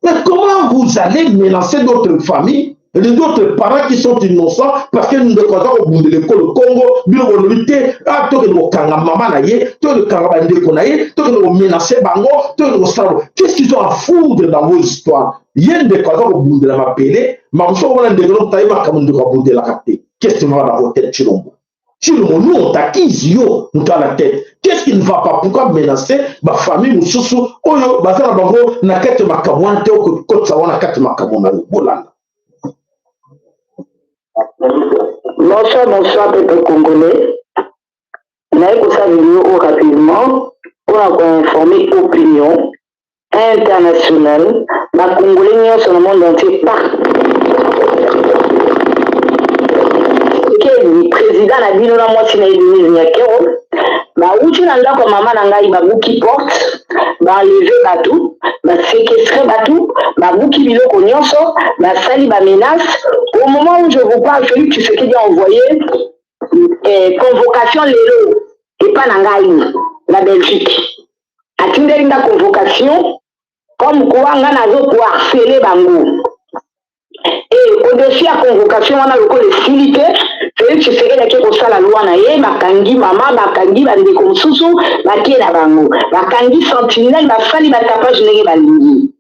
Mais comment vous allez menacer d'autres familles, d'autres parents qui sont innocents, parce que ndeko aza kobundela ekolo Congo? Bino bolobi te, ah, tokende kokanga mama na ye, tokende kokanga bandeko na ye, tokende komenacer bango, tokende kosala. Qu'est-ce qu'ils ont à foutre dans vos histoires? Ye ndeko aza kobundela mabele mamosu, okomona ndeko nokuta ye makambo ndeko abundelaka te. Qu'est-ce que va dans votre tête, Tshilombo? Tshilombo, nous on t'accuse, yo moto à la tête. Qu'est-ce qui ne va pas? Pourquoi menacer bafamille mosusu oyo baza na bango na kati ya makambo wana te? Okokotisa wana kati ya makambo na yo. Bolanda. Bonsoir, bonsoir, peuple congolais. Naye kosala vidéo oyo rapidement mpona koinformer opinion internationale, bacongolais nyonso na monde entier par kedi président na bino na mwasi na ye Denise Nyakeru bawuti na ndako ya mama na ngai, babuki porte, baenlever bato, baséquestrer bato, babuki biloko nyonso, basali bamenace. Au moment où je vous parle, Félix Tshisekedi a envoyé convocation lelo epa na ngai na Belgique. Atindeli nga convocation comme quoi nga nazo koharceler bango. E au-dessus ya convocation wana, lokola esili te, Félix Tshisekedi ake kosala loi na ye, bakangi mama, bakangi bandeko mosusu, bakie na bango, bakangi sentinelle, basali batapage ndenge balingi.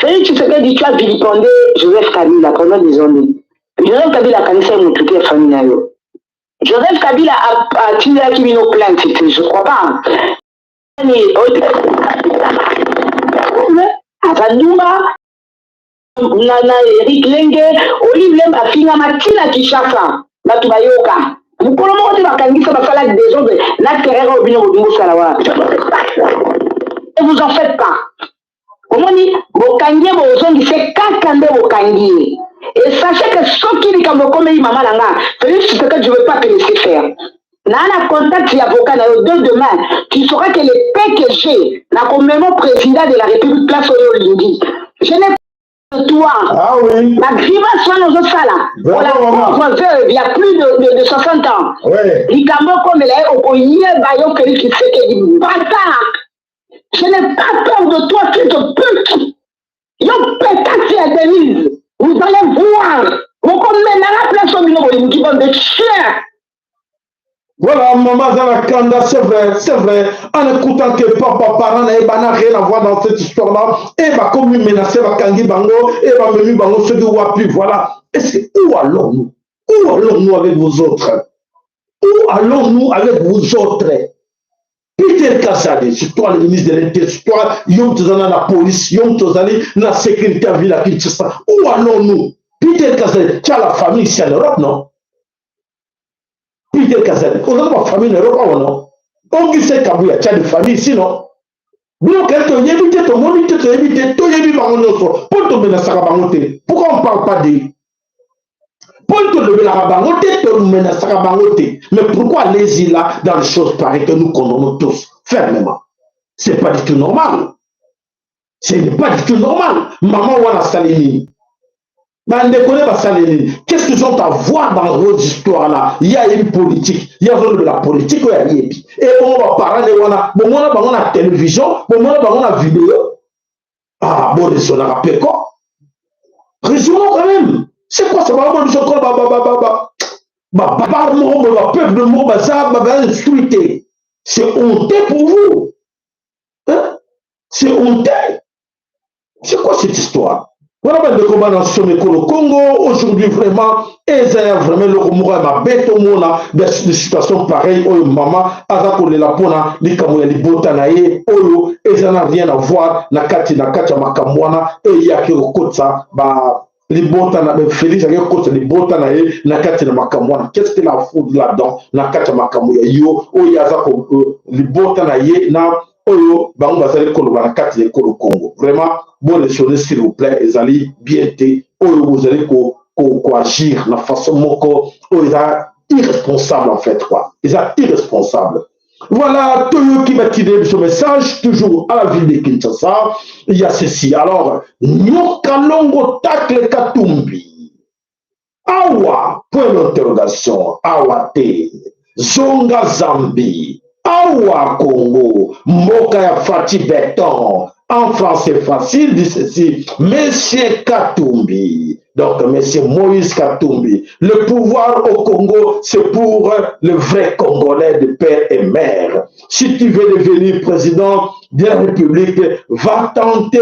Félix Tshisekedi, tu as vilipendé Joseph Kabila pendant des années. Joseph Kabila akanisa ye motu te ya famille na yo. Joseph Kabila atindelaki bino plainte te, je crois pas. Aza ndumba na Eric Lenge. Olive Lembe afingama ntina Kinshasa, bato bayoka mokolo moko te bakangisa, basala désordre na terrain oyo bino bolingi bosala wana. Ne vous en faites pas. Omoni, bokangi ye, bozongise kaka nde bokangi ye. Et sachez que soki likambo ekomeli mama na nga, Félix Tshisekedi, je veux pas te laisser faire. Naa na contact ya avocat na yo. De demain, tu sauras que le paix que j'ai, nakomema président de la République place oyo olingi. Je n'ai toi. Ah oui. La grimace wana ozosala la pauvre veuve il y a plus de 60 ans, likambo okomela ye, okoyeba yo Félix Tshisekedi, bâtard. Je n'ai pas peur de toi, fils de pute. Yo peut-être ya Denise, vous allez voir, bokomelanga place oyo bino bolingi, bande de chien. Voilà, maman aza na kanda, c'est vrai, c'est vrai. En écoutant que papa, parent na ye bana rien à voir dans cette histoire-là, et bakomi menacé, bakangi bango, et bamemi bango soki wapi, voilà. Est-ce que, où allons-nous? Où allons-nous avec vous autres? Où allons-nous avec vous autres? Peter Kazadi, c'est toi le ministre de l'Intérieur, c'est toi, yo moto ozali na police, yo moto ozali na sécurité ya ville ya Kinshasa. Où allons-nous? Peter Kazadi, tu as la famille ici en Europe, non? Peter Kazadi, ozali bafamille na Europe awa, non? Augustin Kabuya, tu as des familles ici, non? Bino kele toyebi te, tomoni te, toyebi te, toyebi bango nyonso. Mpo tomenasaka bango te, pourquoi on parle pas de mpo tolobelaka bango te, tomenasaka bango te? Mais pourquoi allez-y là dans les choses pareilles que nous condamnons tous fermement? C'est pas du tout normal, ce n'est pas du tout normal. Mama wana asali nini? Bandeko ne basali nini? Qu'est-ce qu'ils ont à voir dans vos histoires là? Ye ayebi politique, ye azolobela politique oyo ayebi. E bongo baparent ne wana, bomona bango na télévision, bomona bango na vidéo. Ah, boraisonnaka mpe ko, raisonnons quand même. C'est quoi ça? Bango biso kolo babar moko boye, bapeuple moko baza bainstruit te. C'est honteux pour vous, hein? C'est honteux. C'est quoi cette histoire? Wana bandeko bana somi ekolo Congo aujourd'hui, vraiment eza ya vraiment eloko moko ya mabe. Tomona des situation pareil oyo mama aza kolela mpona likambo ya libota na ye oyo eza na rien à voir na kati ya makambo wana. Eyaki kokotisa ba libota na Félix, ake kokotisa libota na ye na kati na makambo wana. Qu'est-ce qu'il a foutu là-dedans na kati ya makambo ya yo oyo aza libota na ye na oyo bango bazali koloba na kati ya ekolo Congo? Vraiment, boraisonner, s'il vous plaît. Ezali bien te oyo bozali koagir na façon moko oyo eza irresponsable en fait quoi, eza irresponsable. Voilà, Toyoki batide ce message, toujours à la ville de Kinshasa, il y a ceci. Alors, Nyokalongo tacle Katumbi. Awa, point d'interrogation, awa te. Zonga Zambi. Awa Congo. Mboka ya Fatshi Béton. En français facile, dit ceci. Monsieur Katumbi. Donc, Monsieur Moïse Katumbi. Le pouvoir au Congo, c'est pour le vrai Congolais de père et mère. Si tu veux devenir président de la République, va tenter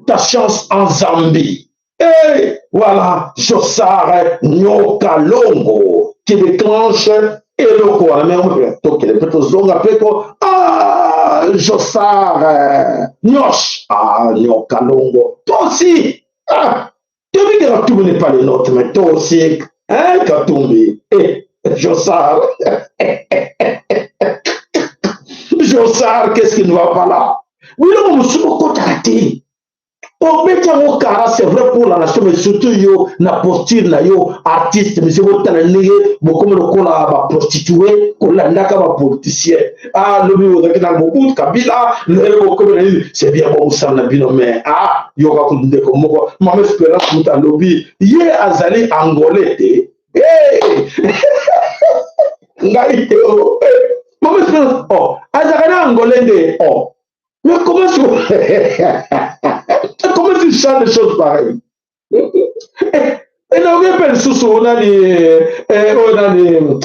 ta chance en Zambie. Et voilà, Jossart Nyokalongo qui déclenche eloko wana. Mais tokende mpe tozonga mpe ko, ah, Jossart Nyosh, ah, Nyokalongo, toi aussi, ah, toyebi que Katumbi n'est pas le nôtre, mais toi aussi, hein, Katumbi. Eh, Jossart, Jossart, qu'est-ce qui ne va pas là? Biloko mosusu okotaka te, obeti yango kara. C'est vrai pour la nation, mais surtout yo na posture na yo artiste. Monsieur, botala ndenge bokomi lokola baprostituées kolandaka bapoliticien. Ah, lobi ozalaki na Mobutu, Kabila, lelo bokomi na nini. C'est bien, bosala na bino, mais ah, yoka kutu ndeko moko, Mama Espérance, moto alobi ye azali Angolais te. Ngai te o Mama Espérance, oh, azalaka na Angolais nde. Oh, mais comment tu chantes des choses pareilles? Enaoki mpe lisusu nani oyo, nani,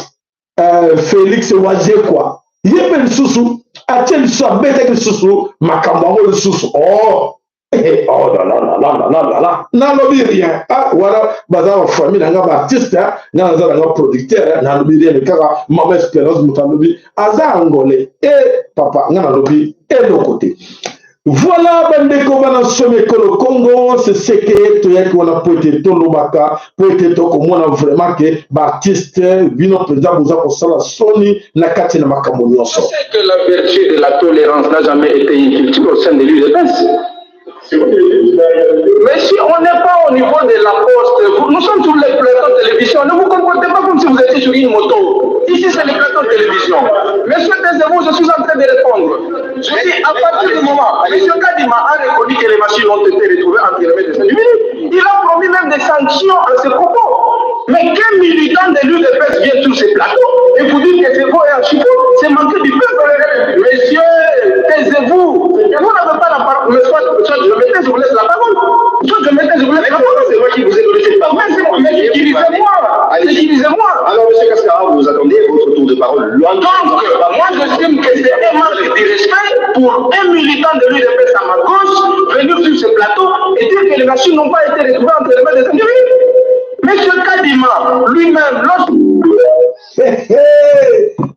Félix Wazekwa, ye mpe lisusu atie lisusu, abetaki lisusu makambo yango lisusu. Oh, oh la la la la la la la, nalobi rien. Ah, wana baza bafamille na nga, baartiste, nga naza nanga producteur, nalobi rien. Mais kaka Mama Espérance, moto alobi aza Angolais e papa, nga nalobi eloko te. Voilà, bandeko bana somi ekolo Congo, c'est ce que toyaki wana po ete tolobaka, po ete tokomona vraiment que baartiste, bino mpenza boza kosala soni na kati na makambo nyonso. Que la vertu de la tolérance n'a jamais été une culture au sein de l'UDPS. Mais si on n'est pas au niveau de la poste, nous sommes sur les plateaux de télévision, ne vous comportez pas comme si vous étiez sur une moto. Ici, c'est les plateaux de télévision. Monsieur, taisez-vous, je suis en train de répondre. Je dis, à partir du moment, Monsieur Kadima a reconnu que les machines ont été retrouvées entre les mains des individus. Il a promis même des sanctions à ce propos. Mais qu'un militant de l'UDPS vient sur ces plateaux et vous dit que c'est faux et archi faux, c'est manquer du peuple. Monsieur, taisez-vous. Vous n'avez pas la parole. Mais soit je me tais, je vous laisse la parole. Soit je me tais, je vous laisse la parole. C'est moi qui vous ai donné cette parole. Mais utilisez-moi. Utilisez-moi. Alors, monsieur Cascara, vous attendez votre tour de parole. Loin. Donc, moi, j'estime que c'est un manque de respect pour un militant de l'UDPS à ma gauche venir sur ce plateau et dire que les machines n'ont pas été retrouvées entre les mains des individus. Monsieur Kadima, lui-même, lorsque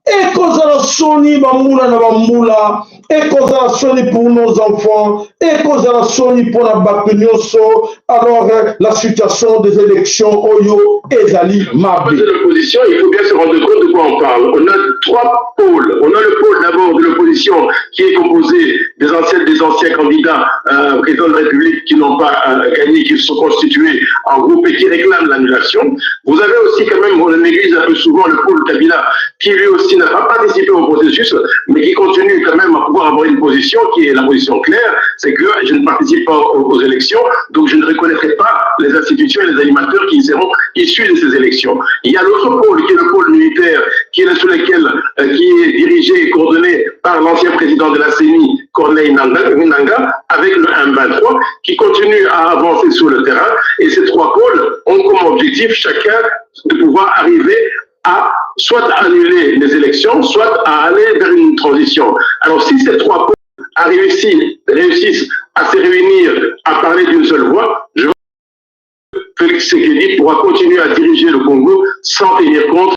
Ekozala soni bambula na bambula, ekozala soni pour nos enfants, ekozala soni mpona bato nyonso. Alors, la situation des élections oyo ezali mabe. De l'opposition, il faut bien se rendre compte de quoi on parle. On a trois pôles. On a le pôle d'abord de l'opposition qui est composé des anciens candidats président de la République qui n'ont pas gagné, qui se sont constitués en groupe et qui réclament l'annulation. Vous avez aussi quand même, on le néglige un peu souvent, le pôle Kabila qui lui aussi n'a pas participé au processus, mais qui continue quand même à pouvoir avoir une position qui est la position claire, c'est que je ne participe pas aux élections, donc je ne reconnaîtrai pas les institutions et les animateurs qui seront issus de ces élections. Il y a l'autre pôle qui est le pôle militaire, qui est sur lequel, qui est dirigé et coordonné par l'ancien président de la CENI, Corneille Nanga, avec le M23, qui continue à avancer sur le terrain. Et ces trois pôles ont comme objectif chacun de pouvoir arriver à soit annuler les élections, soit à aller vers une transition. Alors si ces trois pôles réussissent à se réunir, à parler d'une seule voix, je Félix Tshisekedi pourra continuer à diriger le Congo sans tenir compte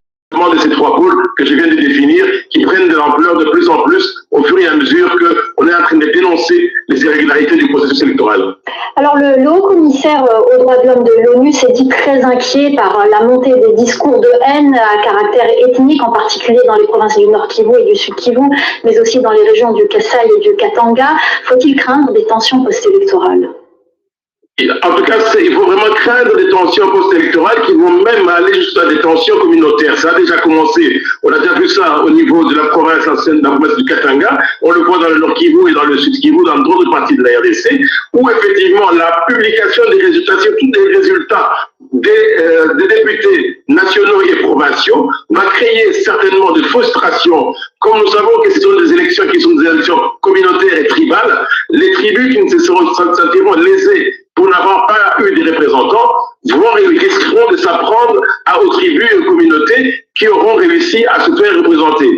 de ces trois pôles que je viens de définir, qui prennent de l'ampleur de plus en plus au fur et à mesure qu'on est en train de dénoncer les irrégularités du processus électoral. Alors le haut commissaire aux droits de l'homme de l'ONU s'est dit très inquiet par la montée des discours de haine à caractère ethnique, en particulier dans les provinces du Nord Kivu et du Sud Kivu, mais aussi dans les régions du Kasaï et du Katanga. Faut-il craindre des tensions post-électorales? En tout cas, il faut vraiment craindre des tensions post-électorales qui vont même aller jusqu'à des tensions communautaires. Ça a déjà commencé. On a déjà vu vu ça au niveau de la province ancienne, de la province du Katanga, on le voit dans le Nord Kivu et dans le Sud Kivu, dans d'autres parties de la RDC, où effectivement la publication des résultats, surtout des résultats des, euh, des députés nationaux et provinciaux, va créer certainement des frustrations. Comme nous savons que ce sont des élections qui sont des élections communautaires et tribales, les tribus qui ne se seront sentiront lésées pour n'avoir pas eu des représentants vont risqueront de s'apprendre à, aux tribus et aux communautés qui auront réussi à se faire représenter.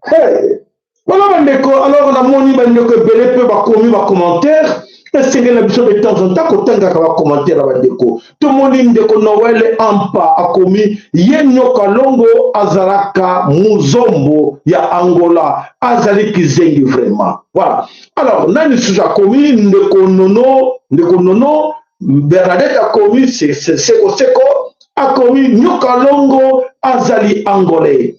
Hey. Voilà bandeko, alors namoni bandeko ebele mpe bakomi bacommentaire esengeli na biso de temps en temps kotangaka bacommentaire ya bandeko. Tomoni ndeko Noel Ampa akomi ye Nyoka Longo azalaka muzombo ya Angola, azali kizengi vraiment. Voilà. Alors nani lisusu akomi? Ndeko Nono, ndeko Nono Bernadette akomi seko seko, akomi Nyoka Longo azali angolais.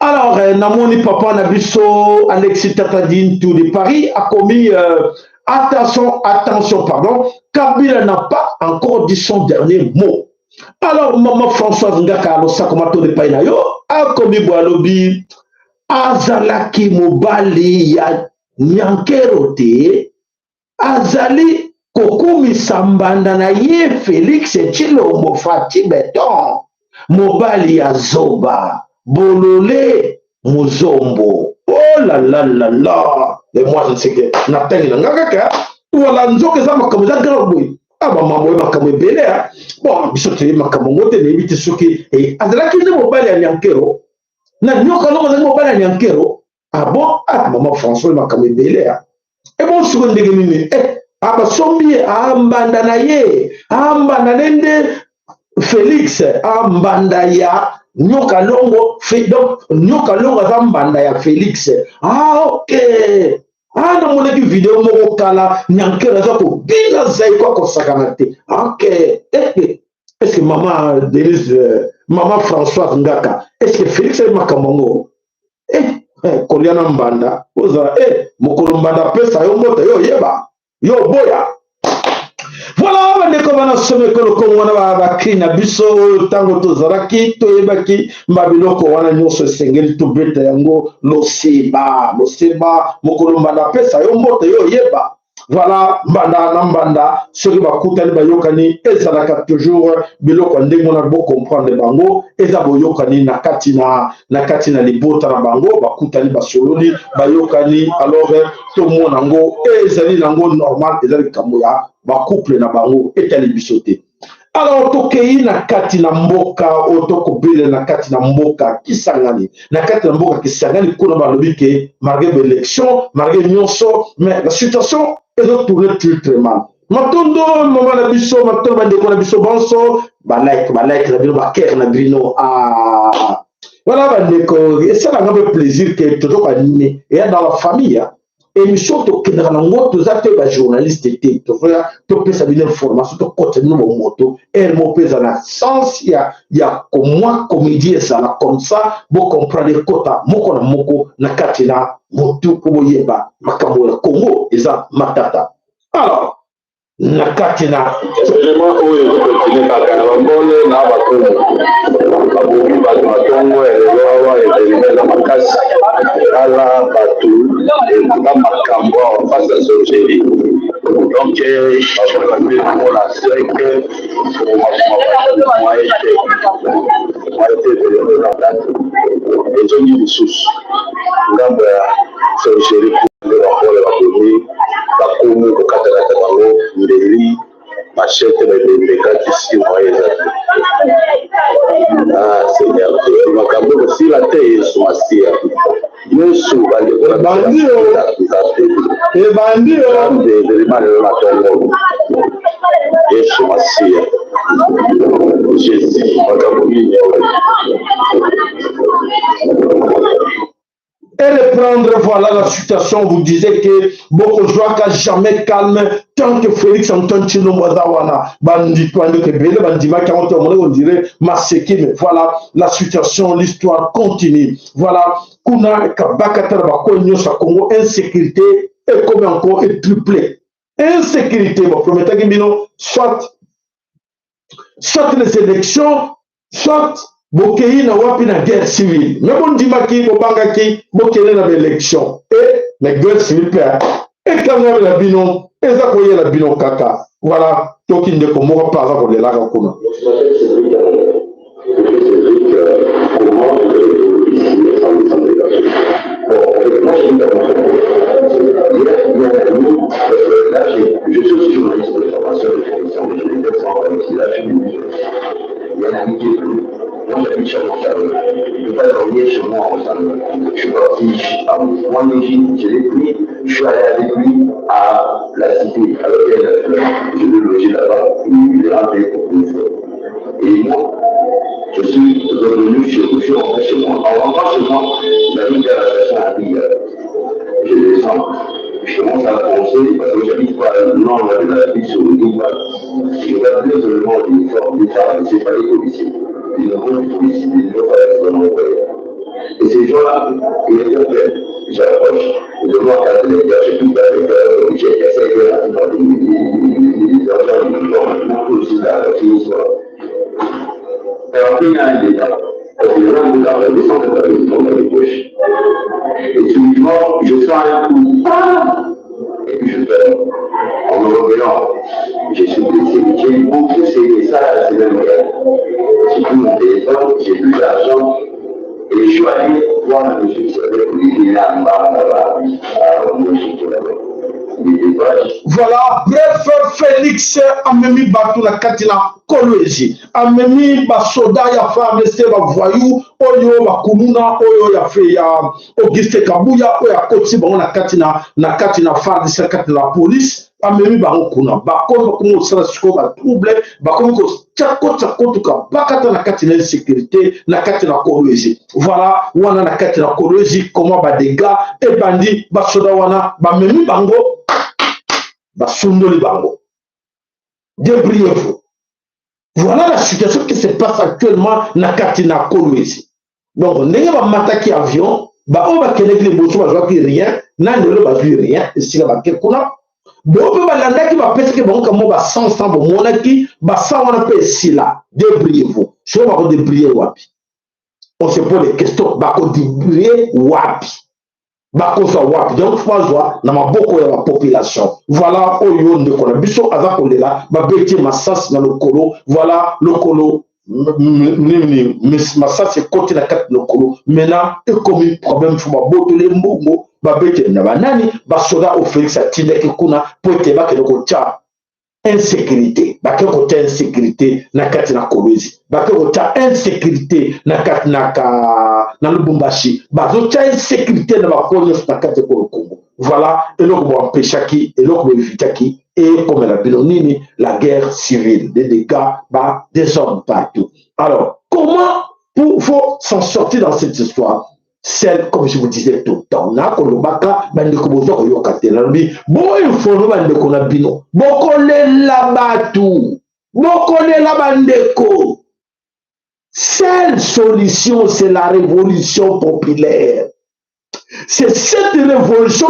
Alors euh, namoni papa na biso Alexis Tatadintu de Paris akomi euh, attention, attention, pardon, Kabila n'a pas encore dit son dernier mot. Alors maman Françoise Ngaka losako mato de pai na yo akomi boye, alobi azalaki mobali ya Nyankero te, azali kokumisa mbanda na ye Felix Tshilombo Fatshi Beton, mobali ya zoba, bolole, muzombo. Oh la la la la, et moi je ne sais que natangi na nga kaka wala nzoka eza makambo eza grave boye. Ah, bamambo oyo makambo ebele. Bon, biso toyebi makambo yango te, nayebi te soki eh, azalaki nde mobali ya Nyankero na Nyoka Longo, azalaki mobali ya Nyankero. Ah bon, ah mama François, makambo ebele. Ah ebon siko ndenge nini eh, ah basombi ye, ah mbanda na ye, ah mbanda ne nde Félix, ah mbanda ya Nyoka Longo. Donc Nyoka Longo aza mbanda ya Félix. Ah ok. Ah, namonaki video moko kala, Nyankero aza kobina zaiko, akosakana te. Ok, eh, est ce que mama Denise, euh, mama Françoise Ngaka, est ce que Félix ayebi makambo yango? Eh, eh, kolia na mbanda ozala eh, mokolo mbanda apesa yo mbote, yo oyeba yo oboya. Voilà bandeko bana somo ekolo Kongo, wana bakri na biso oyo ntango tozalaki toyebaki mba biloko wana nyonso esengeli tobeta yango loseba loseba, mokolo mbanda apesa yo mbote, yo oyeba. Voilà, mbanda na mbanda soki bakutani bayokani, ezalaka toujours biloko ya ndenge wana. Bocomprendre bango, eza boyokani na kati na na kati na libota na bango, bakutani, basololi, bayokani. Alors tomona yango ezali nango normal, eza likambo ya bacouple na bango, etali biso te. Alors tokei na kati na mboka oyo tokobele na kati na mboka Kisangani. Na kati na mboka Kisangani kuna balobi ke malgré baélection, malgré nyonso, mais la situation ezotourne très très mal. Matondo mama na biso, matondo bandeko na biso banso, balike balike na bino, bakere na bino. Ah voilà bandeko, esalanga mpe plaisir ke tozokoanime eya dans la famille émission tokendaka nango. Toza te bajournaliste te, tozoya topesa bino information, tokotisa bino bomoto ere moko mpe eza na sens ya, ya komwa comédie, ezala comme ça bocomprendre, ekota moko na moko na kati na motu mpo boyeba makambo ya Congo eza matata. Alors na kati na Evelema oyo ezokontinue kaka na bambole na bakongo, babomi bato na ntongo ya lelo awa. Evelema eza makasi, tala bato eza makambo awa face ya sorcellerie. Donc babomi lokola sec moye te, moye te. Evelema eza kati, ezongi lisusu ngambo ya sorcellerie nde bambole babomi bakomi kokatakata bango mbeli, machete, babembe kati si moye eza te. Ah Seigneur Jésus, makambo ekosila te. Yesu Masiya, Yesu, bandeko na Ebandi yo. Ebandi yo. Nzambe, evelema lelo na ntongo. Yesu Masiya Jésus, makambo nini oyo? Et reprendre, voilà la situation. Vous disiez que Boko Joaka jamais calme tant que Félix Antoine Tshilombo aza wana. Bandi bandi kebele bandima qui on dirait maseki, mais voilà la situation, l'histoire continue. Voilà, kuna kabakata na bako nyonso ya Congo, insécurité est comme encore et triplé. Insécurité, bon, promettaki bino soit soit les élections, soit Bokei na wapi na guerre civile? Me bondimaki, bobangaki, bokende na baelection e mais guerre civile mpe ekangami na bino, eza koyela bino kaka. Voilà, toki ndeko moko mpe aza kolelaka kuna. Je suis aussi journaliste de formation de formation, mais je n'ai pas ici, là, je suis Il y a un ami qui est venu. Moi, j'habite chez mon Je ne peux pas dormir chez moi en salon. Je suis parti à moi, je l'ai pris. Je suis allé avec lui à la cité, à l'hôtel. Je l'ai logé là-bas. Il est rentré pour une fois. Et moi, je suis revenu chez, je suis rentré chez moi. En rentrant chez moi, j'habite à la station à Ria. Je descends. Je commence à penser, parce que j'habite pas non loin de la ville sur le dos. Je vois deux éléments d'uniforme d'État, mais ce pas les policiers. Ils ne vont plus policiers, ils ne vont pas être dans Et ces gens-là, ils interpellent. J'approche, je demande à j'ai plus d'affaires, j'ai essayé de les agents d'uniforme, aussi la histoire. Alors, il y a un débat. Parce que les gens vont dans la descente dans les poches. Et subitement, je sens un coup. Ah Et puis je tombe. En me réveillant, je suis blessé. J'ai beaucoup saigné. Ça, c'est même réel. J'ai plus mon téléphone, j'ai plus d'argent. Et je suis allé voir un monsieur qui s'appelle Olivier Lamba là-bas, à là-bas. Voilà, bref, Félix amemi bato na kati na Kolwezi, amemi basoda ya FARDC, bavoyou oyo bakuluna oyo ya fe ya Auguste Kabuya oyo akotisi bango na kati na na kati na FARDC, na kati na la police, amemi bango kuna, bakomi bakomi kosala sikoyo batrouble, bakomi kotya kotya kotuka bakata na kati na insécurité na kati na Kolwezi. Voilà, wana na kati na Kolwezi comment badega ebandi, basoda wana bamemi bango, basundoli bango. Débrouillez-vous. Voilà la situation qui se passe actuellement na kati na Kolwezi. Donc ndenge bamataki avion, baoyo bakendeki liboso bazwaki rien, na lelo bazwi rien esika bake kuna. Bo mpe balandaki, bapesaki bango kamwa ba 100 100, bomonaki ba 100 wana mpe esila. Débrouillez-vous. Soki bakodébrouiller wapi? On se pose des questions, bakodébrouiller wapi? Bakozwa wapi? Donc fo bazwa na maboko ya bapopulation. Voilà oyo ndeko na biso aza kolela, babeti masasi na lokolo. Voilà lokolo nini, masasi ekoti na kati lokolo. Maintenant ekomi problème, fo babotoli mbongo, babeteli na banani, basoda oyo Félix atindaki kuna po ete bakende kotya insécurité. Bake kotya insécurité na kati na Kolwezi, bake kotya insécurité na kati na, ka, na Lubumbashi, bazotya insécurité na bakolo nyonso na kati ya ekolo Congo. Voilà eloko boampeshaki, eloko boevitaki ekomela bino nini? La guerre civile, des dégâts, ba désordre partout. Alors comment pour faut s'en sortir dans cette histoire? Celle, comme je vous disais tout le temps, nakolobaka, bandeko bozwa koyoka te, nalobi boinforme bandeko na bino, bokolela bato, bokolela bandeko. Seule solution, c'est la révolution populaire. C'est cette révolution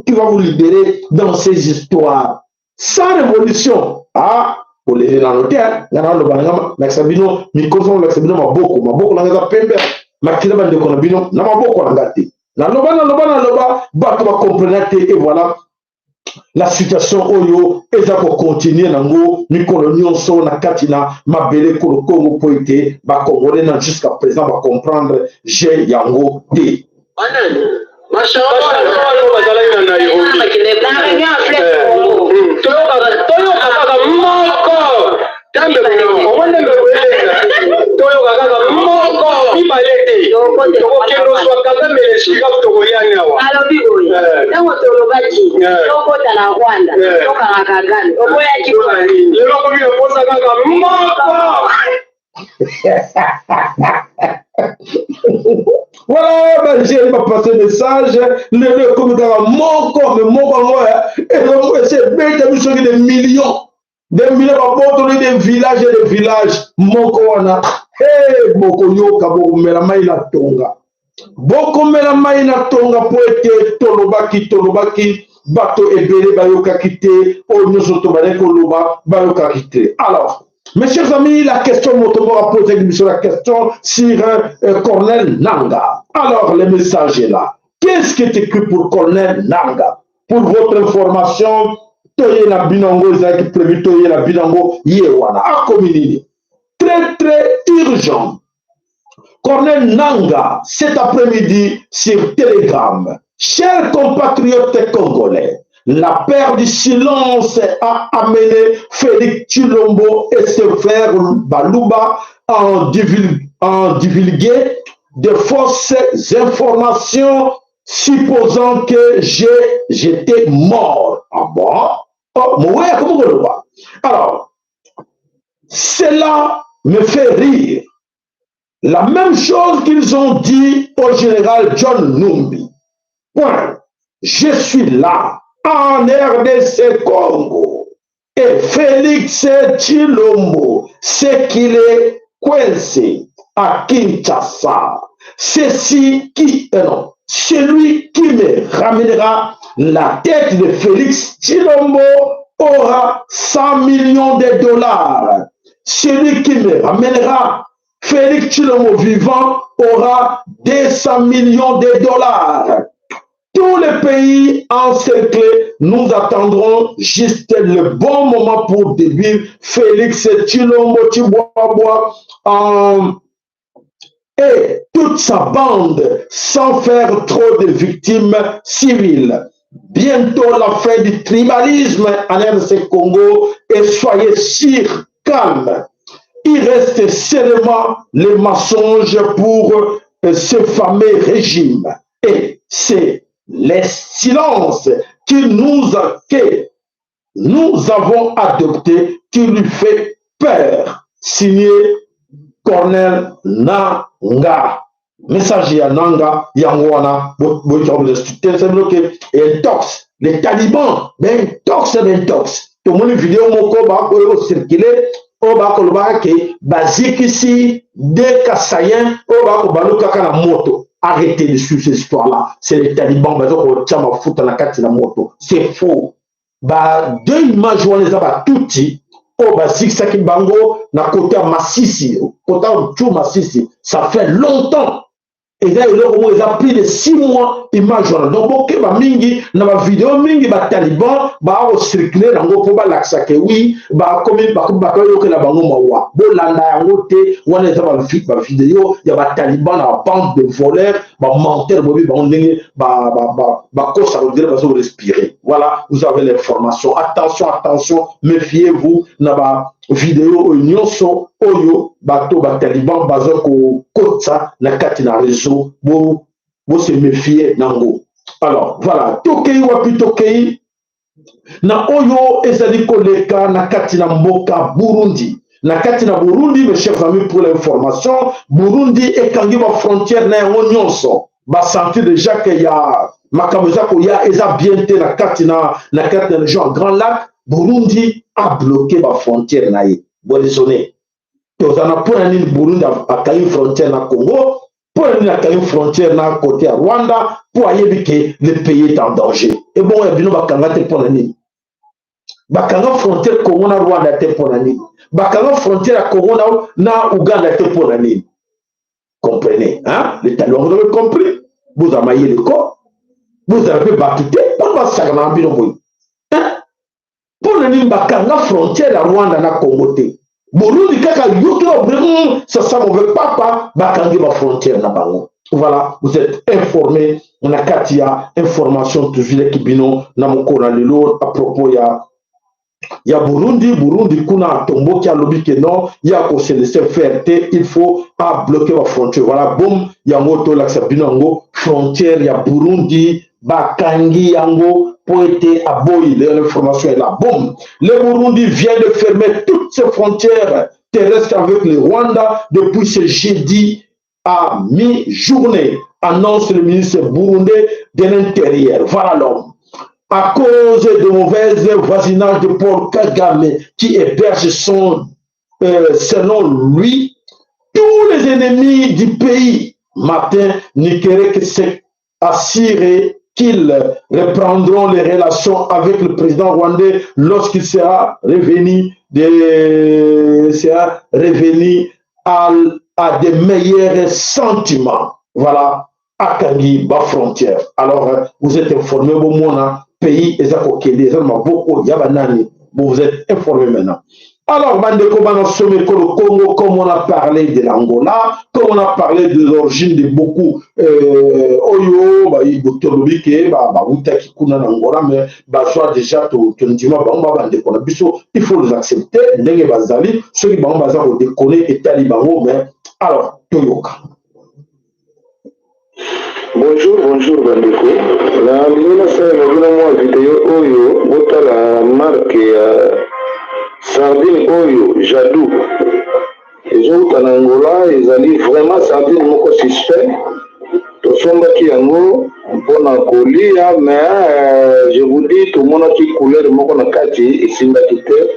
qui va vous libérer dans ces histoires. Sans révolution, ah, bolele nano te. Nga naloba nanga, nakisa bino microphone, nakisa bino maboko, maboko nanga eza pembe, makila bandeko na bino na maboko na nga te. Naloba, naloba, naloba, bato bacomprena te. Et voilà la situation oyo eza kocontinue nango mikolo nyonso na kati na mabele kolo Kongo, mpo ete bakongolais na jusqu'à présent bacomprendre je yango te. Bazalaki na Nairobi, toyoka kaka moko tambe, omoni mbebo eleka, toyoka kaka moko, mibale te, tokokende ozwa Kagame esika tokoyani awa. Alobi boye, ntango tolobaki tokota na Rwanda, tokanga Kagame, oboyaki. Lelo komi naposa kaka moko. Voilà, bajeunes bapasse message, lelo ekomi kaka moko, me moko yango esi ebeta biso soki des millions, des millions, babotoli des villages et des villages. Moko wana, hey, bokoyoka, bokomela mai na tonga, bokomela mai na tonga, mpo ete tolobaki, tolobaki, bato ebele bayokaki te. Oyo nyonso tobandaki koloba, bayokaki te. Alors Mes chers amis, la question moto a posé la question sur Cornel Nanga. Alors, le message est là. Qu'est-ce qui est écrit pour Cornel Nanga? Pour votre information, toyela binongo ezalaki prévu, toyela binongo ye wana akomi nini? Très très urgent. Cornel Nanga, cet après-midi sur Telegram. Chers compatriotes congolais, la peur du silence a amené Félix Tshilombo et ses frères Baluba en divulguer de fausses informations supposant que j'étais mort. Ah bon? Oh, ouais, comment on le voit? Alors, cela me fait rire. La même chose qu'ils ont dit au général John Numbi. Point. Je suis là, en RDC Congo. Et Félix Tshilombo, c'est qu'il est coincé à Kinshasa. Ceci qui, non, celui qui me ramènera la tête de Félix Tshilombo aura 100 millions de dollars. Celui qui me ramènera Félix Tshilombo vivant aura 200 millions de dollars. Tous les pays encerclés, nous attendrons juste le bon moment pour déduire Félix Tshilombo Tshibwabwa et toute sa bande sans faire trop de victimes civiles. Bientôt la fin du tribalisme en RDC Congo et soyez sûrs, calmes. Il reste seulement les mensonges pour ce fameux régime. Et c'est le silence qui nous a, que nous avons adopté qui lui fait peur. Signé Cornel Nanga. Message ya Nanga, yango wana, intox. Les talibans, ben intox, ben intox. Tout le monde vidéo moko ba ko circuler, o ba ko loba ke bazikisi des Kasaïens, o ba ko baluka kaka na moto. Arrêtez de suivre cette histoire-là. C'est les talibans, bazo ko tia mafuta na kati na moto. C'est faux. Ba deux images wana eza ba tuti oyo bazikisaki bango na côté ya Masisi, côté ya Rutshuru Masisi. Ça fait longtemps. Eza eloko moko eza plus de 6 mois image wana. Donc bokeba mingi na ba vidéo mingi ba taliban ba ko circuler yango po balakisa ke oui bakomi bakoyokela bango mawa. Bolanda yango te, wana eza ba vidéo ya ba taliban na ba bande de voleurs, ba menteurs bobi bango ndenge bakosa kodire bazo respirer. Voilà, vous avez l'information. Attention, attention, méfiez-vous na ba vidéo oyo nyonso oyo bato ba taliban bazo kokotsa na kati na réseau, bo se méfier nango. Alors voilà, tokei wapi? Tokei na oyo ezali koleka na kati na mboka Burundi. Na kati na Burundi, mes chers amis, pour l'information, Burundi ekangi ba frontière na yango nyonso. Ba sentir déjà que ya makambo eza koya eza bien te na kati na région Grand Lac. Burundi a bloqué ba frontière na ye. Bon raisonner. Tozana mpona nini Burundi akangi frontière na Congo, mpona nini akangi frontière na côté ya Rwanda, mpo ayebi ke le pays est en danger. Ebongo ya bino bakanga te mpona nini? Bakanga frontière Congo na Rwanda te mpona nini? Bakanga frontière ya Congo na Uganda te mpona nini? Comprenez, hein? Les talons, vous avez compris? Vous avez maillé le corps, vous avez battu te, mpona basaka na bino boye. Mpona nini bakanga frontière ya Rwanda na Congo te? Burundi kaka yoki obre, ça sent mauvais papa, bakangi ba frontière na bango. Voilà, vous êtes informés na kati ya information toujours kibino na mokona lelo à propos ya Burundi. Burundi kuna tomboki alobi ke non, ya ko se laisser faire te, il faut a bloquer ba frontière. Voilà, boum, yango to lakisa bino yango frontière ya Burundi bakangi yango pour être aboyi. L'information est là. Boum. Le Burundi vient de fermer toutes ses frontières terrestres avec le Rwanda depuis ce jeudi à mi-journée, annonce le ministre burundais de l'Intérieur. Voilà l'homme. À cause de mauvaises voisinage de Paul Kagame qui héberge son, selon lui, tous les ennemis du pays. Martin Nikerek s'est assuré qu'ils reprendront les relations avec le président rwandais lorsqu'il sera revenu de, sera revenu à, à de meilleurs sentiments. Voilà, akangi ba frontière. Alors, vous êtes informé, bomona pays eza kokende eza na maboko ya banani. Vous êtes informé maintenant. Alors, bandeko bana sommet le Congo, comme on a parlé de l'Angola, comme on a parlé de l'origine de beaucoup, oyo, ba, tolobi ke, ba, ba, wutaki kuna na Angola, mais, ba, soit déjà, to, to ndima, ba, ba, bandeko na biso, il faut les accepter, ndenge bazali, soki bango baza ko déconner, etali bango, mais, alors, toyoka. Bonjour, bonjour bandeko. Nalingi nasalela bino mwa video oyo, botala marque ya sardine oyo Jadou ezouta na Angola. Ezali vraiment sardine moko suspect. Tosombaki yango mpona kolia, mais je vous dis, tomonaki couleur moko na kati esimbaki te.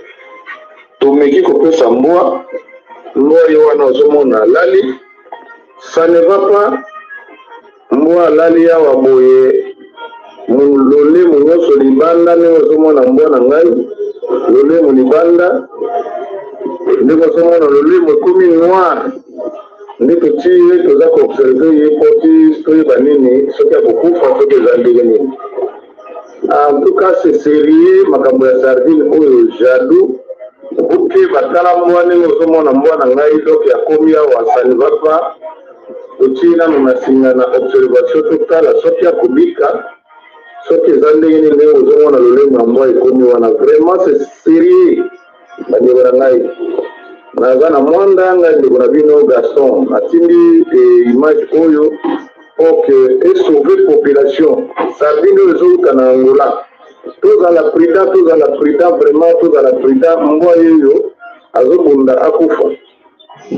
Tomeki kopesa mbwa. Mbwa ye wana ozomona alali, ça ne va pas. Mbwa alali awa boye, lolemo nyonso libanda. Ndenge ozomona mbwa na ngai, lolemo libanda. Ndenge ozomona, lolemo ekomi noir. Nde totii ye, toza koobserver ye mpo ti toyeba nini, soki akokufa, soki eza ndenge nini. En tout cas, c'est sérieux, makambo ya sardine oyo Jadou. Oke batala mbwa, ndenge ozomona mbwa na ngai. Donc akomi awa, ça ne va pas. Totii nano na singa na observation, totala soki akobika, soki eza ndenge nini. Ndenge ozomona, lolemo ya mbwa ekomi wana. Vraiment, c'est sérieux, bandeko na ngai. Naza na Mwanda, ngai ndeko na bino Gaston. Natindi image oyo po ke esauve population. Sardine oyo ezouta na Angola, tozala prudent, tozala prudent, vraiment tozala prudent. Mbwa oyo azobunda akufa.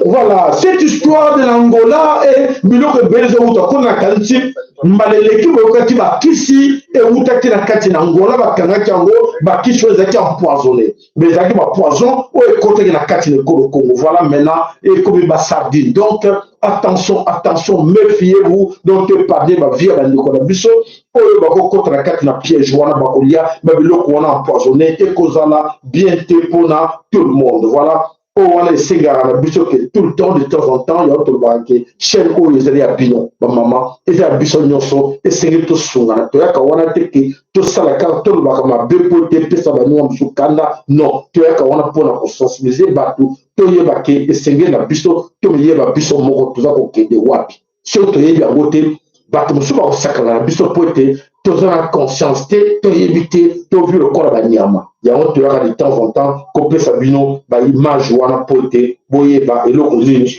Voilà, cette histoire de l'Angola et biloko ebele ezowuta kuna. Nakanisi mbala eleki boyokaki bakisi ewutaki na kati na Angola, bakangaki yango. Bakisi oyo ezalaki empoisonné, mais ezalaki bapoison oyo ekotaki na kati na ekolo Congo. Voilà, maintenant ekomi basardine. Donc attention, attention, méfiez-vous. Donc épargne bavie ya bandeko na biso oyo bakokota na kati na piège wana, bakolia babiloko wana empoisonné, ekozala bien te mpona tout le monde. Voilà, oyo wana esengaka na biso ke tout le temps, de temps en temps, yango tolobaka ke chaîne oyo ezali ya bino bamama, eza ya biso nyonso. Esengeli tosungana. Toyaka wana te ke tosala kaka tolobaka mabe mpo te epesa baninga mosusu kanda. Non, toyaka wana mpona kosensibiliser bato, toyeba ke esengeli na biso tomiyeba biso moko toza kokende wapi. Soki toyebi yango te, bato mosusu bakosakana na biso mpo ete toza na conscience te, toyebi te, tovi lokola banyama. Yango toyaka de temps en temps kopesa bino baimage wana mpo ete boyeba eloko nini.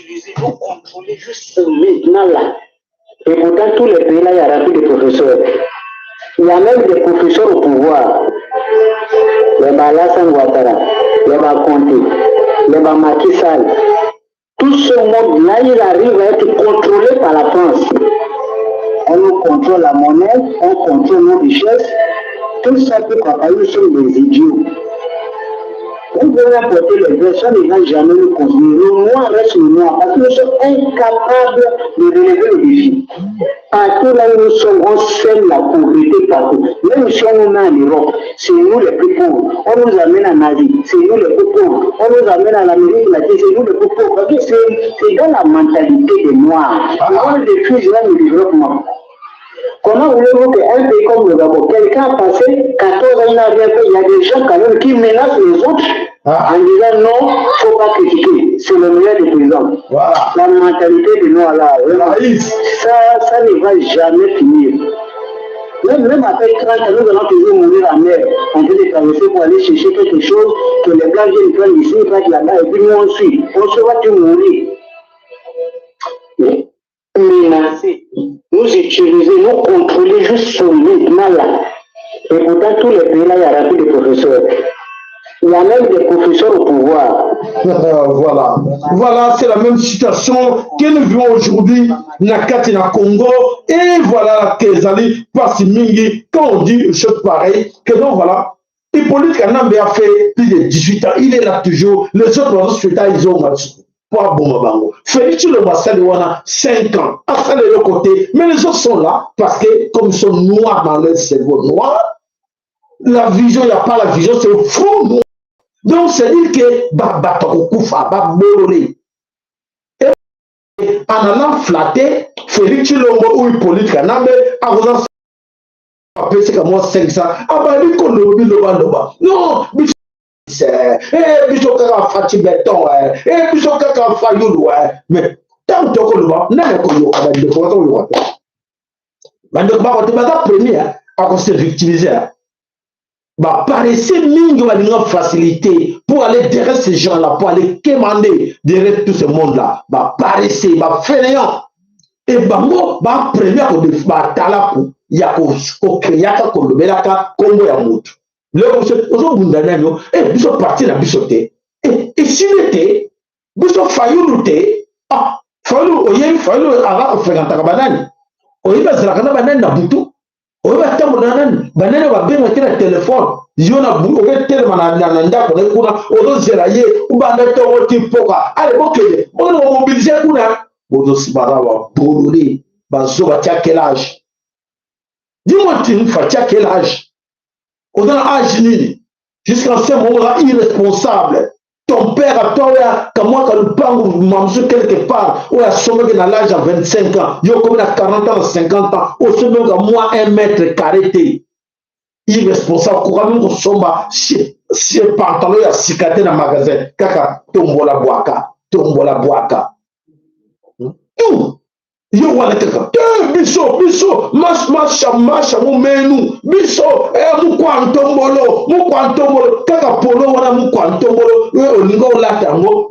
Maintenant là, et pourtant tous les pays là, il y a rempli de professeurs. Il y a même des professeurs au pouvoir. Les Alassane Ouattara, les Conté, les Macky Sall. Tout ce monde-là, il arrive à être contrôlé par la France. On nous contrôle la monnaie, on contrôle nos richesses. Tout ça pour papa, nous sommes des idiots. Vous pouvez apporter les personnes, ne vont jamais nous construire. Le noir reste le noir parce que nous sommes incapables de relever le défi. Partout là où nous sommes, on sème la pauvreté partout. Même si on nous met en Europe, c'est nous les plus pauvres. On nous amène en Asie, c'est nous les plus pauvres. On nous amène en Amérique latine, c'est nous les plus pauvres. Parce que c'est dans la mentalité des Noirs. On refuse même le développement. Comment voulez-vous qu'un pays comme le Gabon, quelqu'un a passé 14 ans, il n'a rien fait, il y a des gens quand même qui menacent les autres en disant non, il ne faut pas critiquer, c'est le meilleur des présidents. Voilà. La mentalité de Noirs là, vraiment, ça ne va jamais finir. Même après 30 ans, nous allons toujours mourir en mer, en train de traverser pour aller chercher quelque chose que les Blancs viennent prendre ici, prennent là-bas, et puis nous on suit. On se va toujours mourir. Mais menacer, nous utiliser, nous contrôler juste maintenant là. Et pourtant, tous les pays là, il y a rempli de professeurs. Il y a même des professeurs au pouvoir. Voilà. Voilà, c'est la même situation que nous vivons aujourd'hui na kati na Congo. Et voilà, kezali, pasi mingi, quand on dit une chose pareille, que non, voilà, Hippolyte Kanambe a fait plus de 18 ans, il est là toujours. Les autres, ils ont mpo aboma bango. Félix Tshilombo asali wana 5 ans, asali eloko te, mais les autres sont là parce que comme ils sont noirs dans leur cerveau noir, la vision, il n'y a pas la vision, c'est fou noir. Donc c'est dire que bato akokufa babolole en allant flatter Félix Tshilombo ou Hippolyte Kanambe, akoza apesaka mwa 500, abandi koloba bilobaloba. Non, biso biso kaka Fatshi Béton, biso kaka Fayulu. Mais ntango tokoloba, nani akoyoka? Bandeko baza koyoka te, bandeko bako te, baza premier akose victimiser. Baparesse mingi, balinga facilité pour aller derrière ces gens-là, pour aller quémander derrière tout ce monde-là. Baparesse, bafainéant, e bango bapremier batalaku ya kokreaka, kolobelaka nkombo ya motu. Lelo ozobunda nani? E biso parti na biso te, esili te, biso Fayulu te. Ah, Fayulu, oyebi Fayulu aza kofréquentaka banani? Oyebi azalaka na banani na butu? Oyebi atambola na nani? Banani babengaki na telefone? Yo na oketelema na ndako na kuna, ozozela ye ubanda ntongo ti mpoka. Ale, bokende, bokende komobiliser kuna. Baza babolole, bazoba. Tia quel âge? Dis-moi, Tinifa, tia quel âge? Oza na âge nini jusqu'en ce moment oza irresponsable? Ton père à toi, oyo akamwaka lupangu mamosu quelque part, oyo asombaki na l'âge ya 25 ans, yo okomi na 40 ans, na 50 ans, osombaka mwa 1 mètre carré te. Irresponsable, koka mimi kosomba sie pantalon ya sika te na magasin, kaka tombola bwaka, tombola bwaka, tout. Yo wana kaka te, biso biso masha masha mumenu biso mukwa ntombolo, mukwa ntombolo, kaka polo wana mukwa ntombolo olinga olata yango.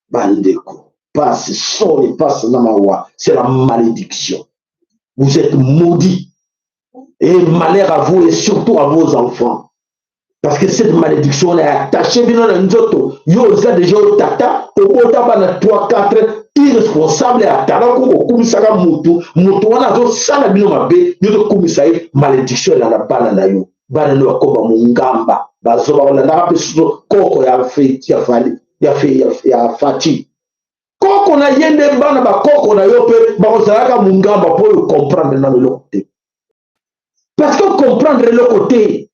Bandeko, pasi, soni, pasi na mawa, c'est la malédiction. Vous êtes maudits et malheur à vous et surtout à vos enfants, parce que cette malédiction est attachée bino na nzoto. Yo oza déjà otata, obota bana 3, 4, irresponsable. Atalako okumisaka motu, motu wana azosala bino mabe, yo tokumisa ye. Malédiction elanda bana na yo, bana no bakoba mongamba, bazoba, balandaka mpe susu koko ya Fatshi, koko na ye nde bana bakoko na yo mpe bakozalaka mongamba, mpo oyo comprendre nano eloko te, parce que comprendre eloko te.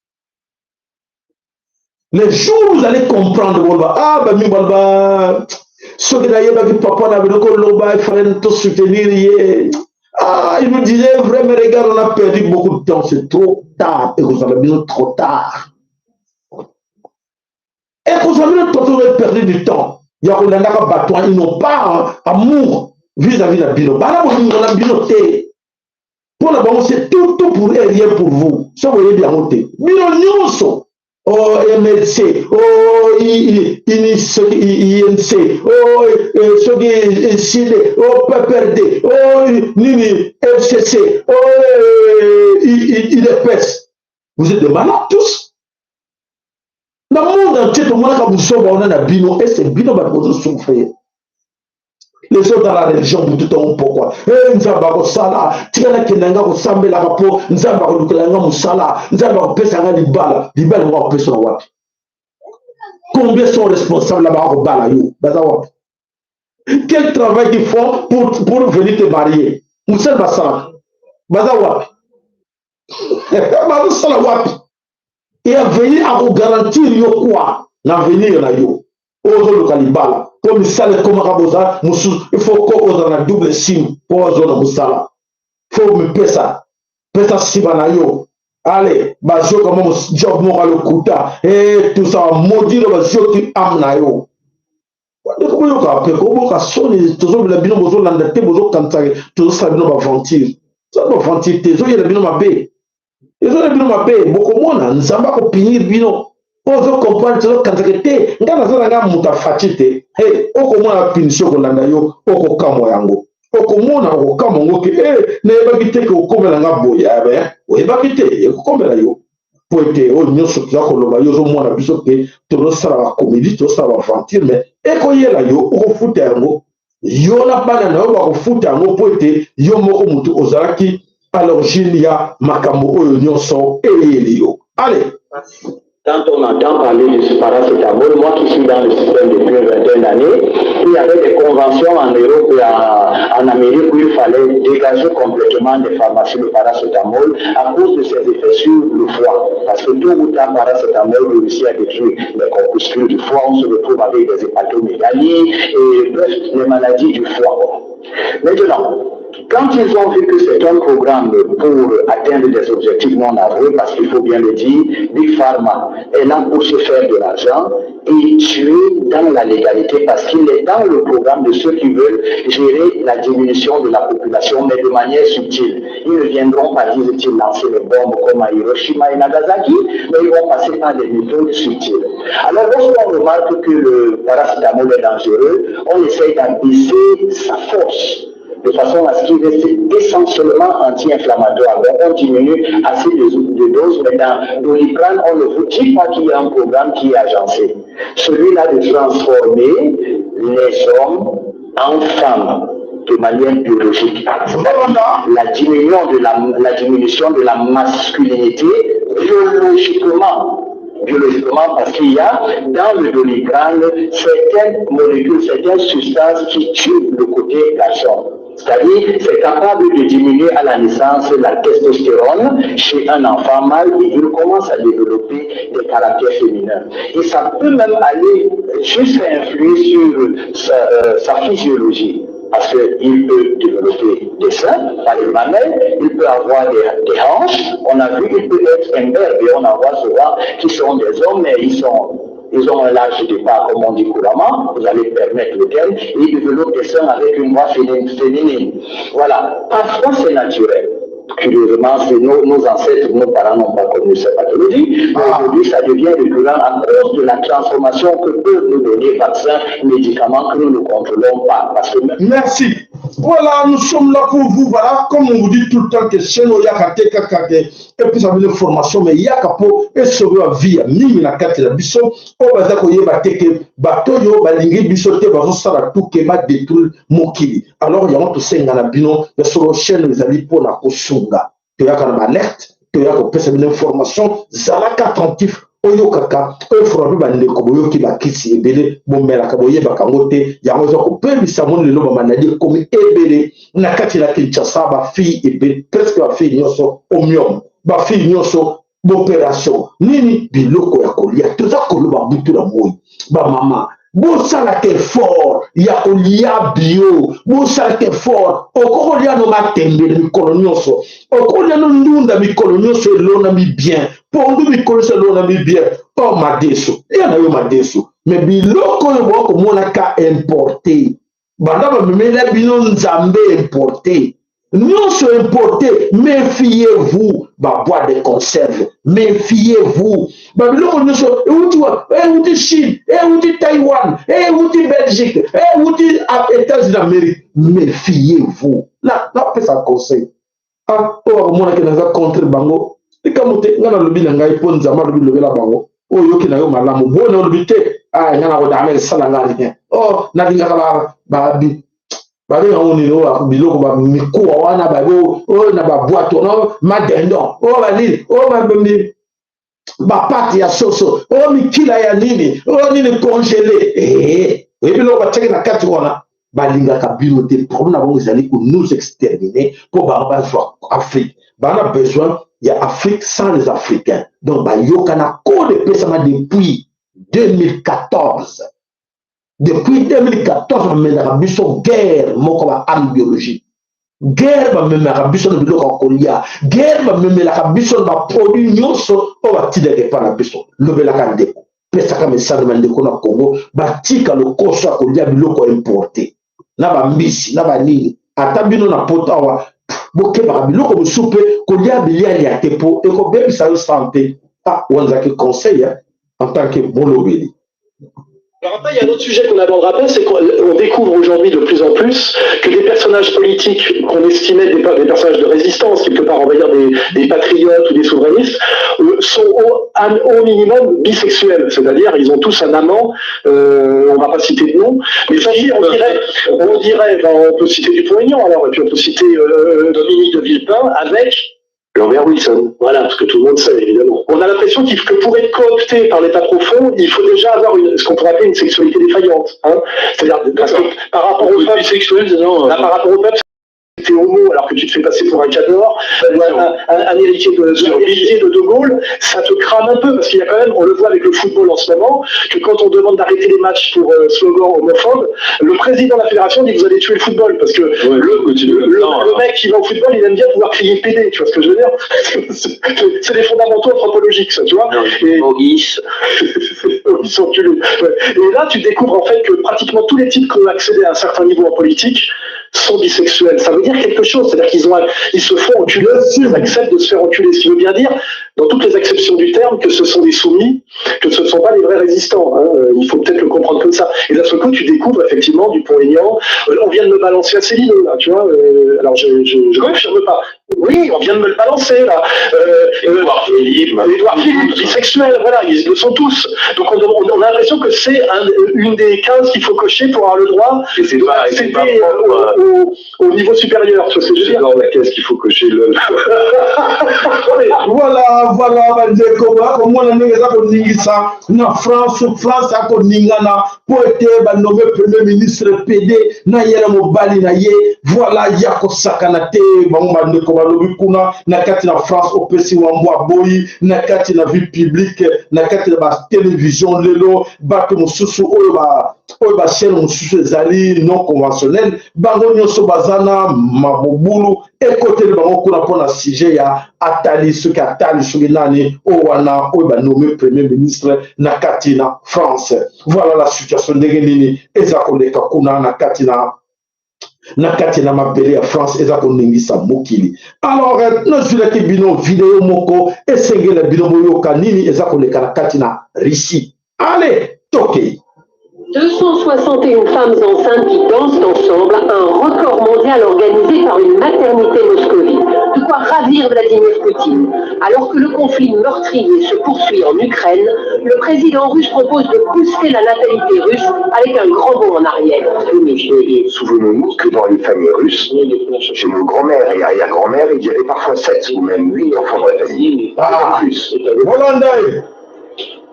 Le jour où vous allez comprendre, boloba: ah, bamingi baloba, soki nayebaki papa na bino koloba, il fallait to soutenir ye. Ah, il nous disait vrai, mais regarde, on a perdu beaucoup de temps, c'est trop tard. Ekozala bino trop tard, ekozala bino trop tard, perdu du temps ya kolandaka bato. Ils n'ont pas amour vis-à-vis na bino, bana bolingo na bino te. Mpo na bango, c'est tout, tout pour et rien pour vous. So boyebi yango te, bino nyonso, o MLC, o INC, o soki SIDE, o PPRD, o nini, FCC, o UDPS, vous êtes des malades tous. Na monde entier tomonaka buzoba wana na bino. Ese bino bato bozosouffrir, les autres dans la religion, butu ntongo pokwa, e Nzambe akosala, tika nakenda nga kosambelaka mpo Nzambe akolukela nga mosala, Nzambe akopesa nga libala. Libala yango akopesa na wapi? Combien sont responsables là? Bakobala yo, baza wapi? Quel travail qu'ils font pour venir te marier? Mosala basalaka, baza wapi? Bazosala wapi? Et avenir akogarantir yo quoi na avenir na yo oyo ozoluka libala? Mpo misala ekomaka, boza mosusu, il faut ko ozala na double sim mpo ozona mosala, faut mipesa pesa nsima na yo. Ale, bazioka mo job moko alokuta e tout ça, maudire, bazioki ame na yo. Bandeko, boyoka mpe koboka soni. Tozobela bino, bozolanda te, bozokanisaka tozosala bino baventure. Toza baventure te, ezoyela bino mabe, ezoyela bino mabe. Bokomona Nzambe akopunir bino. Oyo ozocomprendre, tozokanisaka te, ngai naza na ngai moto afaci te. Hey, okomona punition kolanda yo, okokamwa yango, okomona, okokamwa yango ke e nayebaki te ke okomela nga boye. Abe oyebaki te, ekokomela yo, po ete oyo nyonso toza koloba, yo ozomona biso ke tozosala bacomédie, tozosala baventure, mais ekoyela yo, okofuta yango. Yo na bana na yo bakofuta yango, mpo ete yo moko motu ozalaki à l'origine ya makambo oyo nyonso eyeli yo. Ale. Quand on entend parler du paracétamol, moi qui suis dans le système depuis une vingtaine d'années, il y avait des conventions en Europe et en Amérique où il fallait dégager complètement des pharmacies le paracétamol à cause de ses effets sur le foie. Parce que tôt ou tard, paracétamol réussit à détruire les corpuscules du foie, on se retrouve avec des hépatomégalies et bref, les maladies du foie. Maintenant, quand ils ont vu que c'est un programme pour atteindre des objectifs non avoués, parce qu'il faut bien le dire, Big Pharma est là pour se faire de l'argent et tuer dans la légalité, parce qu'il est dans le programme de ceux qui veulent gérer la diminution de la population, mais de manière subtile. Ils ne viendront pas, disent-ils, lancer les bombes comme à Hiroshima et Nagasaki, mais ils vont passer par des méthodes subtiles. Alors, lorsqu'on remarque que le paracétamol est dangereux, on essaye d'abaisser sa force de façon à ce qu'il reste essentiellement anti-inflammatoire. Donc on diminue assez de doses, mais dans Doliprane, on ne vous dit pas qu'il y a un programme qui est agencé. Celui-là de transformer les hommes en femmes de manière biologique. La diminution de la, la diminution de la masculinité biologiquement biologiquement parce qu'il y a dans le doliprane certaines molécules, certaines substances qui tuent le côté garçon. C'est-à-dire, c'est capable de diminuer à la naissance la testostérone chez un enfant mâle et il commence à développer des caractères féminins. Et ça peut même aller jusqu'à influer sur sa, euh, sa physiologie parce qu'il peut développer des seins par les mamelles, il peut avoir des, des hanches, on a vu, il peut être imberbe et on en voit souvent qui sont des hommes, mais ils sont ils ont un large départ, comme on dit couramment, vous allez permettre le terme, et ils développent des seins avec une voix féminine. Voilà. Parfois, c'est naturel. Curieusement, nos, nos ancêtres, nos parents n'ont pas connu cette pathologie. Mais aujourd'hui, ça devient récurrent à cause de la transformation que peuvent nous donner vaccins, médicaments que nous ne contrôlons pas. Parce que Merci. Voilà, nous sommes là pour vous. Voilà, comme on vous dit tout le temps que chez nous, il y a et puis ça veut dire formation, mais il y a po et sauver la vie mingi na kati na biso oyo baza koyeba te ke bato oyo balingi biso te bazosala tout ke ba détruire mokili. Alors yango tosenga na bino ya solo chaîne ezali mpo na kosunga. Toyaka na baalerte, toyaka kopesa bino information, zalaka attentif oyokaka oyo mpe bandeko boyoki bakisi ebele bomelaka boyebaka yango te yango eza kopebisa moni lelo bamaladi ekomi ebele na kati na Kinshasa bafille ebele presque bafille nyonso omium bafille nyonso boperation nini biloko ya kolia toza koloba butu na moi bamama bosalaka effort ya kolia bio bosalaka effort okoki kolia no matembele mikolo nyonso okoki kolia no ndunda mikolo nyonso elonami bien pondu mikolo nyonso elonami bien o oh, madeso lia na yo madeso me biloko oyo boka komonaka importe banda bamemela bino nzambe importe nyonso importe méfiez-vous baboite de conserve méfiez-vous babiloko nyonso euti wapi euti Chine euti Taïwan euti Belgique euti États-Unis d'Amérique méfiez-vous napesa conseil ah oyo bakomonaki naza contre bango likambo te ngai nalobi na ngai mpo nzambe alobi lobela bango oyo oyoki na yo malamu boye na olobi te ah ngai nakodama esala ngai rien oh nalingaka babenga yango nini oyo biloko bamikuwa wana oyo na babwato wana madendon oyo banini oyo bapate ya soso oyo mikila ya nini oyo nini congele ee oyebi biloko batiaki na kati wana balingaka bino te problème na bango ezali ko nous exterminer mpo bango bazwa Afrique bana besoin ya Afrique sans les Africains donc bayokana code epesama depuis 2014 depuis 2014 bamenaka biso guerre moko ba arme biologique guerre bamemelaka biso na biloko ya kolia guerre bamemelaka biso na baproduit nyonso oyo batindaka epai na biso lobelaka ndeko pesaka mesano bandeko na Congo batika lokoso ya kolia biloko importe na bambisi na banini ata bino na poto awa bokebaka biloko mosusu mpe kolia bilialia te mpo ekobebisa yo sante ah wana ezalaki conseil en tant que molobeli. Alors après, il y a un autre sujet qu'on abordera pas, c'est qu'on découvre aujourd'hui de plus en plus que des personnages politiques qu'on estimait des, des personnages de résistance, quelque part, on va dire des, des patriotes ou des souverainistes, euh, sont au, au minimum bisexuels. C'est-à-dire, ils ont tous un amant, euh, on va pas citer de nom, mais ça on dirait, on dirait, ben, on peut citer Dupont-Aignan alors, et puis on peut citer euh, Dominique de Villepin avec Lambert Wilson. Voilà, ce que tout le monde sait, évidemment. On a l'impression que pour être coopté par l'État profond, il faut déjà avoir une, ce qu'on pourrait appeler une sexualité défaillante. Hein. C'est-à-dire, parce que par rapport au peuple, bisexuel, non, bah, par rapport au peuple, t'es homo alors que tu te fais passer pour un cador, ou un héritier de De Gaulle, ça te crame un peu, parce qu'il y a quand même, on le voit avec le football en ce moment, que quand on demande d'arrêter les matchs pour slogan homophobe, le président de la fédération dit que vous allez tuer le football, parce que ouais, le mec qui va au football, il aime bien pouvoir crier PD, tu vois ce que je veux dire? C'est des fondamentaux anthropologiques, ça, tu vois. Et ils sont culés. Ouais. Et là, tu découvres en fait que pratiquement tous les types qui ont accédé à un certain niveau en politique sont bisexuels. Ça veut dire quelque chose, c'est-à-dire qu'ils ont, ils se font enculer, ils acceptent de se faire enculer, ce qui veut bien dire, dans toutes les acceptions du terme, que ce sont des soumis, que ce ne sont pas des vrais résistants. Hein. Il faut peut-être le comprendre comme ça. Et d'un seul coup, tu découvres effectivement Dupont-Aignan. On vient de me balancer à Céline, là, tu vois. Alors, je confirme pas. Oui, on vient de me le balancer, là. Édouard Philippe. Édouard Philippe, bisexuel, voilà, ils le sont tous. Donc, on a l'impression que c'est une des 15 qu'il faut cocher pour avoir le droit d'accéder au niveau supérieur. Tu vois ce que je veux dire? Dans la case qu'il faut cocher le. Voilà, voilà, bandeko, bakomona ndenge eza koningisa na France. France akoningana mpo ete banome premier ministre PD na ye na mobali na ye. Voilà, ya kosakana te. Bango bandeko balobi kuna na kati na France, opesi wambo aboyi na kati na vie publique, na kati na batelevizio. Lelo bato mosusu oyo ba oyo bachaîne mosusu ezali non conventionnel, bango nyonso baza na mabobulu ekoteli bango kuna mpona sujet ya atali soki atali soki nani oyo wana oyo banome premier ministre na kati na France. Voilà la situation, ndenge nini eza koleka kuna na kati na mabele ya France, eza koningisa mokili. Alors, nazwilaki bino video moko, esengela bino boyoka nini eza koleka na kati na Russie. Allez, tokei. 261 femmes enceintes qui dansent ensemble, un record mondial organisé par une maternité moscovite. De quoi ravir Vladimir Poutine. Alors que le conflit meurtrier se poursuit en Ukraine, le président russe propose de booster la natalité russe avec un grand bond en arrière. Souvenons-nous que dans les familles russes, chez nos grands-mères et arrière-grand-mères, il y avait parfois 7 ou même 8 enfants dans la famille. Ah, plus. Hollandais.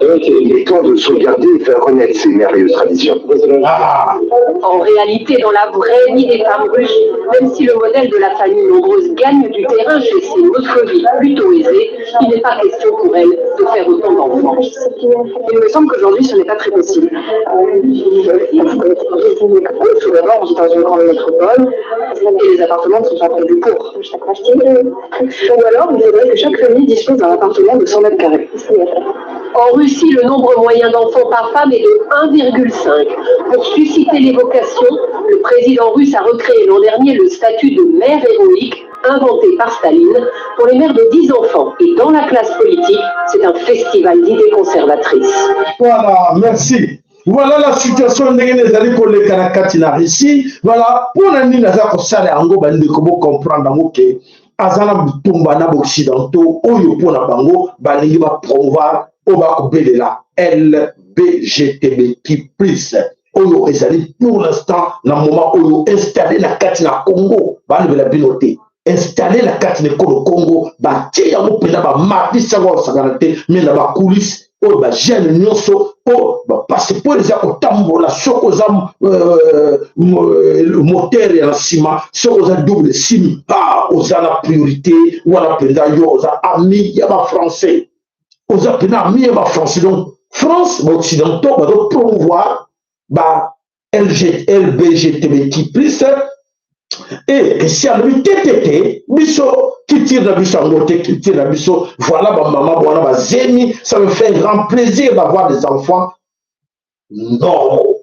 Il est temps de sauvegarder et faire renaître ces merveilleuses traditions. Ah. En réalité, dans la vraie vie des femmes russes, même si le modèle de la famille nombreuse gagne du terrain chez ces moscovites plutôt aisés, il n'est pas question pour elles de faire autant d'enfants. Il me semble qu'aujourd'hui, ce n'est pas très possible. Tout d'abord, on vit dans une grande métropole et les appartements ne sont pas prévus pour. Ou alors, il faudrait que chaque famille dispose d'un appartement de 100 mètres carrés. En Russie, le nombre moyen d'enfants par femme est de 1,5. Pour susciter les vocations, le président russe a recréé l'an dernier le statut de mère héroïque inventé par Staline pour les mères de 10 enfants. Et dans la classe politique, c'est un festival d'idées conservatrices. Voilà, merci. Voilà la situation, ndenge ezali koleka na kati na Russie. Voilà mpona nini aza kosala yango. Bandeko, bocomprendre yango ke aza na bitumba na baoccidentaux oyo mpona bango balingi bapromouvoir oyo bakobelela LBGTBQ plus, oyo ezali pour l'instant na moment oyo installé na kati na Congo. Balobela bino te, installé na kati na ekolo Congo, batie yango mpenza, bamatisi yango, basakana te. Mais na bacoulisses oyo, bajeune nyonso mpo bapasseport eza kotambola, soki oza moteur ya na nsima, soki oza double sim, ah, oza na priorité wana mpenza. Yo oza ami ya bafrançais, oza mpenza ami ya bafrançais. Donc France, baoccidentaux bazopromouvoir ba LBGTBQ plus e esi alobi te te te, biso culture na biso yango te, culture na biso. Voilà, bamama bwana bazemi, ça me fait un grand plaisir d'avoir des enfants normaux.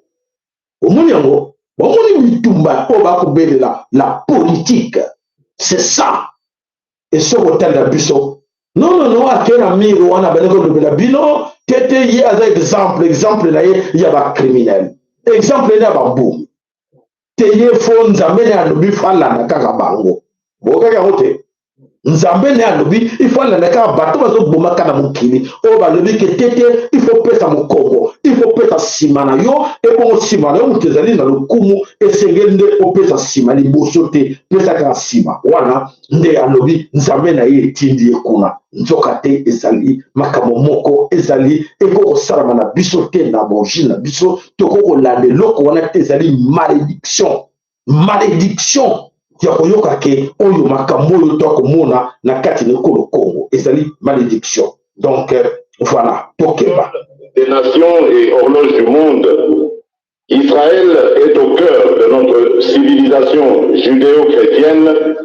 Omoni yango, bomoni bitumba oyo bakobelela, la politique, c'est ça. E soki otalela biso, non non non, akei na mire wana, bandi kolobela bino te te, ye aza exemple, exemple na ye ya bacriminel, exemple ne ya babumi te. Ye fo Nzambe ne alobi fo alanda kaka bango, bokaki yango te. Nzambe naye alobi il faut alanda kaka bato bazobomaka na mokili oyo balobi ke te te, il faut pesa mokongo, il faut pesa nsima na yo, ebongo nsima na yo moto ezali na lokumu, esengeli nde opesa nsima, liboso te, pesa kaka nsima. Wana nde alobi Nzambe na ye etindi ye kuna. Nzoka te ezali makambo moko ezali ekoki kosalama na biso te, na borigine na biso tokoki kolanda eloko wana te, ezali malédiction, malédiction ya koyoka ke oyo makambo oyo tokomona na kati na ekolo Congo ezali malédiction. Donc voilà, tokeba. Des nations et horloge du monde, Israël est au cœur de notre civilisation judéo-chrétienne.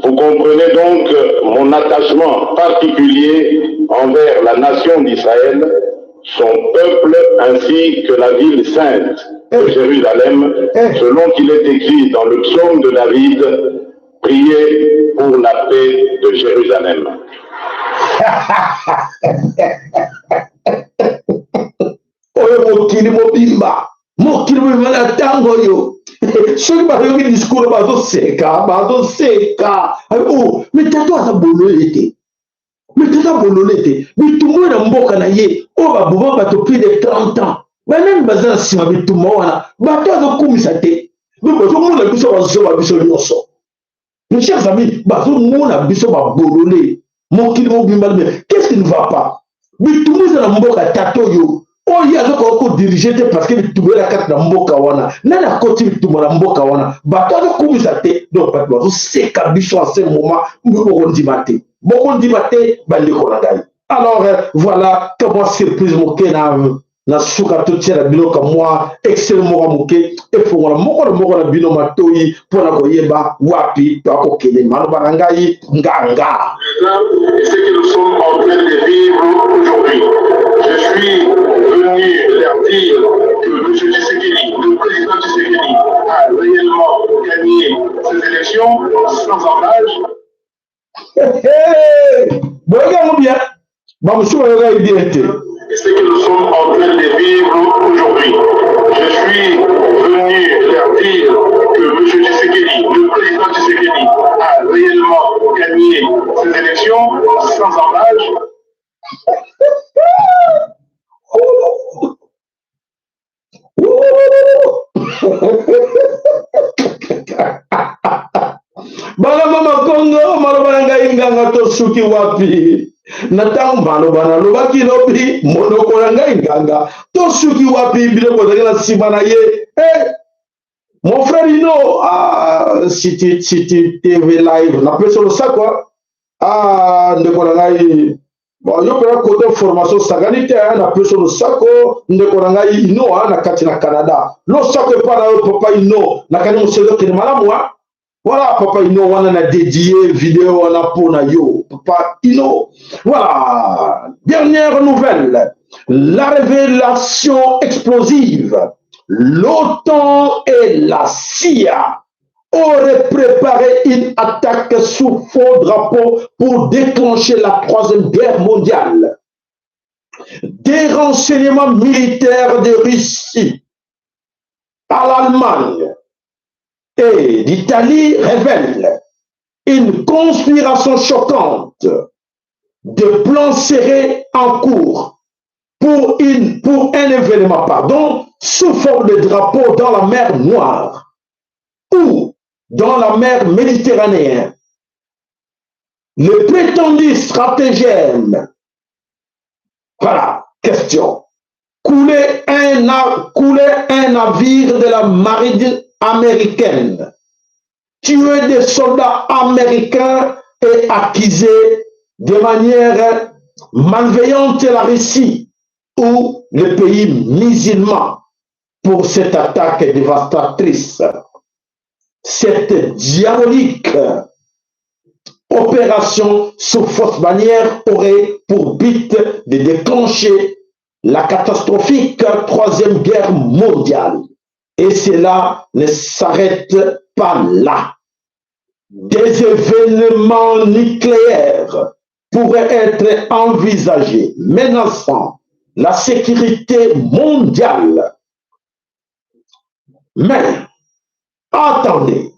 Vous comprenez donc mon attachement particulier envers la nation d'Israël, son peuple ainsi que la ville sainte de Jérusalem, selon qu'il est écrit dans le psaume de David, priez pour la paix de Jérusalem. Oyo mokili mobimba, mokili mobimba na ntango oyo soki bayoki discours bazoseka, bazoseka. O me tata aza bolole te, me tata bolole te. Bitumba oyo na mboka na ye oyo baboma bato plus de 30 ans, banani baza na nsima bitumba wana? Bato azokumisa te, donc bazomona biso bazoba biso nyonso. Mes chers amis, bazomona biso babolole, mokili mobimba. Mais qu'est-ce qui ne va pas? Bitumba eza na mboka tata oyo, oyo azokoka kodirige te, parce que bitumba eza kati na mboka wana. Nani akoti bitumba na mboka wana? Bato azokumisa te, donc bato bazoseka biso en ce moment. Bokondima te, bokondima te, bandeko na ngai. Alors voilà comment surprise moke na suka, totiela bino ka mwa excel moko moke efongola moko na moko na bino matoi mpona koyeba wapi toakokende. Maloba na ngai nganga. Et ce que nous sommes en train de vivre aujourd'hui. Je suis venu leur dire que M. Tshisekedi, le président Tshisekedi, a réellement gagné ces élections sans embâche. Boyoki yango bien, bamosusu bayokaki bien te. Et ce que nous sommes en train de vivre aujourd'hui. Je suis venu leur dire que M. Tshisekedi, le président Tshisekedi, a réellement gagné ces élections sans embâche. Bana mama Kongo, maloba na ngai nganga, tosuki wapi na ntango maloba nalobaki lobi? Monoko na ngai nganga, tosuki wapi? Biloko ezalaki na nsima na ye. Eh, mon frère Ino, ah, City, City TV Live, napesi losako. Ah, ndeko na ngai, bon, yo mpena kote formation sakani te. Napesi losako, ndeko na ngai Ino, na kati na Canada. Losako epa na yo, papa Ino. Nakani moseli okende malamu. Voilà, papa Ino wana na dédié vidéo wana mpona yo, papa Ino. Voilà, dernière nouvelle, la révélation explosive: l'OTAN et la CIA auraient préparé une attaque sous faux drapeau pour déclencher la troisième guerre mondiale. Des renseignements militaires de Russie à l'Allemagne et d'Italie révèlent une conspiration choquante de plans serrés en cours pour un événement, pardon, sous forme de drapeau dans la mer Noire ou dans la mer Méditerranéenne. Le prétendu stratagème, voilà, question, couler un navire de la marine américaine, tuer des soldats américains et accuser de manière malveillante la Russie ou les pays musulmans pour cette attaque dévastatrice. Cette diabolique opération sous fausse bannière aurait pour but de déclencher la catastrophique troisième guerre mondiale. Et cela ne s'arrête pas là. Des événements nucléaires pourraient être envisagés, menaçant la sécurité mondiale. Mais, attendez,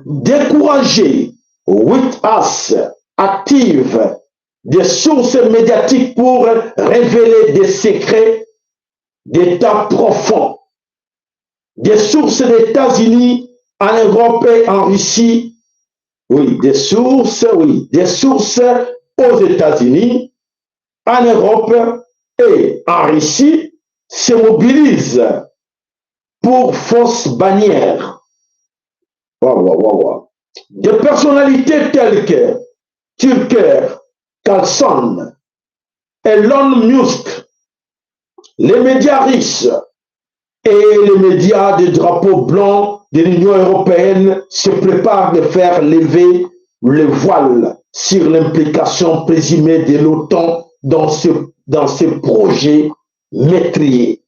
découragé. With Us active des sources médiatiques pour révéler des secrets d'État profonds. Des sources des États-Unis, en Europe et en Russie. Oui, des sources, oui, des sources aux États-Unis, en Europe et en Russie se mobilisent pour fausse bannière. Wow, wow, wow, wow. Des personnalités telles que Tucker Carlson, Elon Musk, les médias russes et les médias des drapeaux blancs de l'Union européenne se préparent de faire lever le voile sur l'implication présumée de l'OTAN dans ce, dans ce projet meurtrier.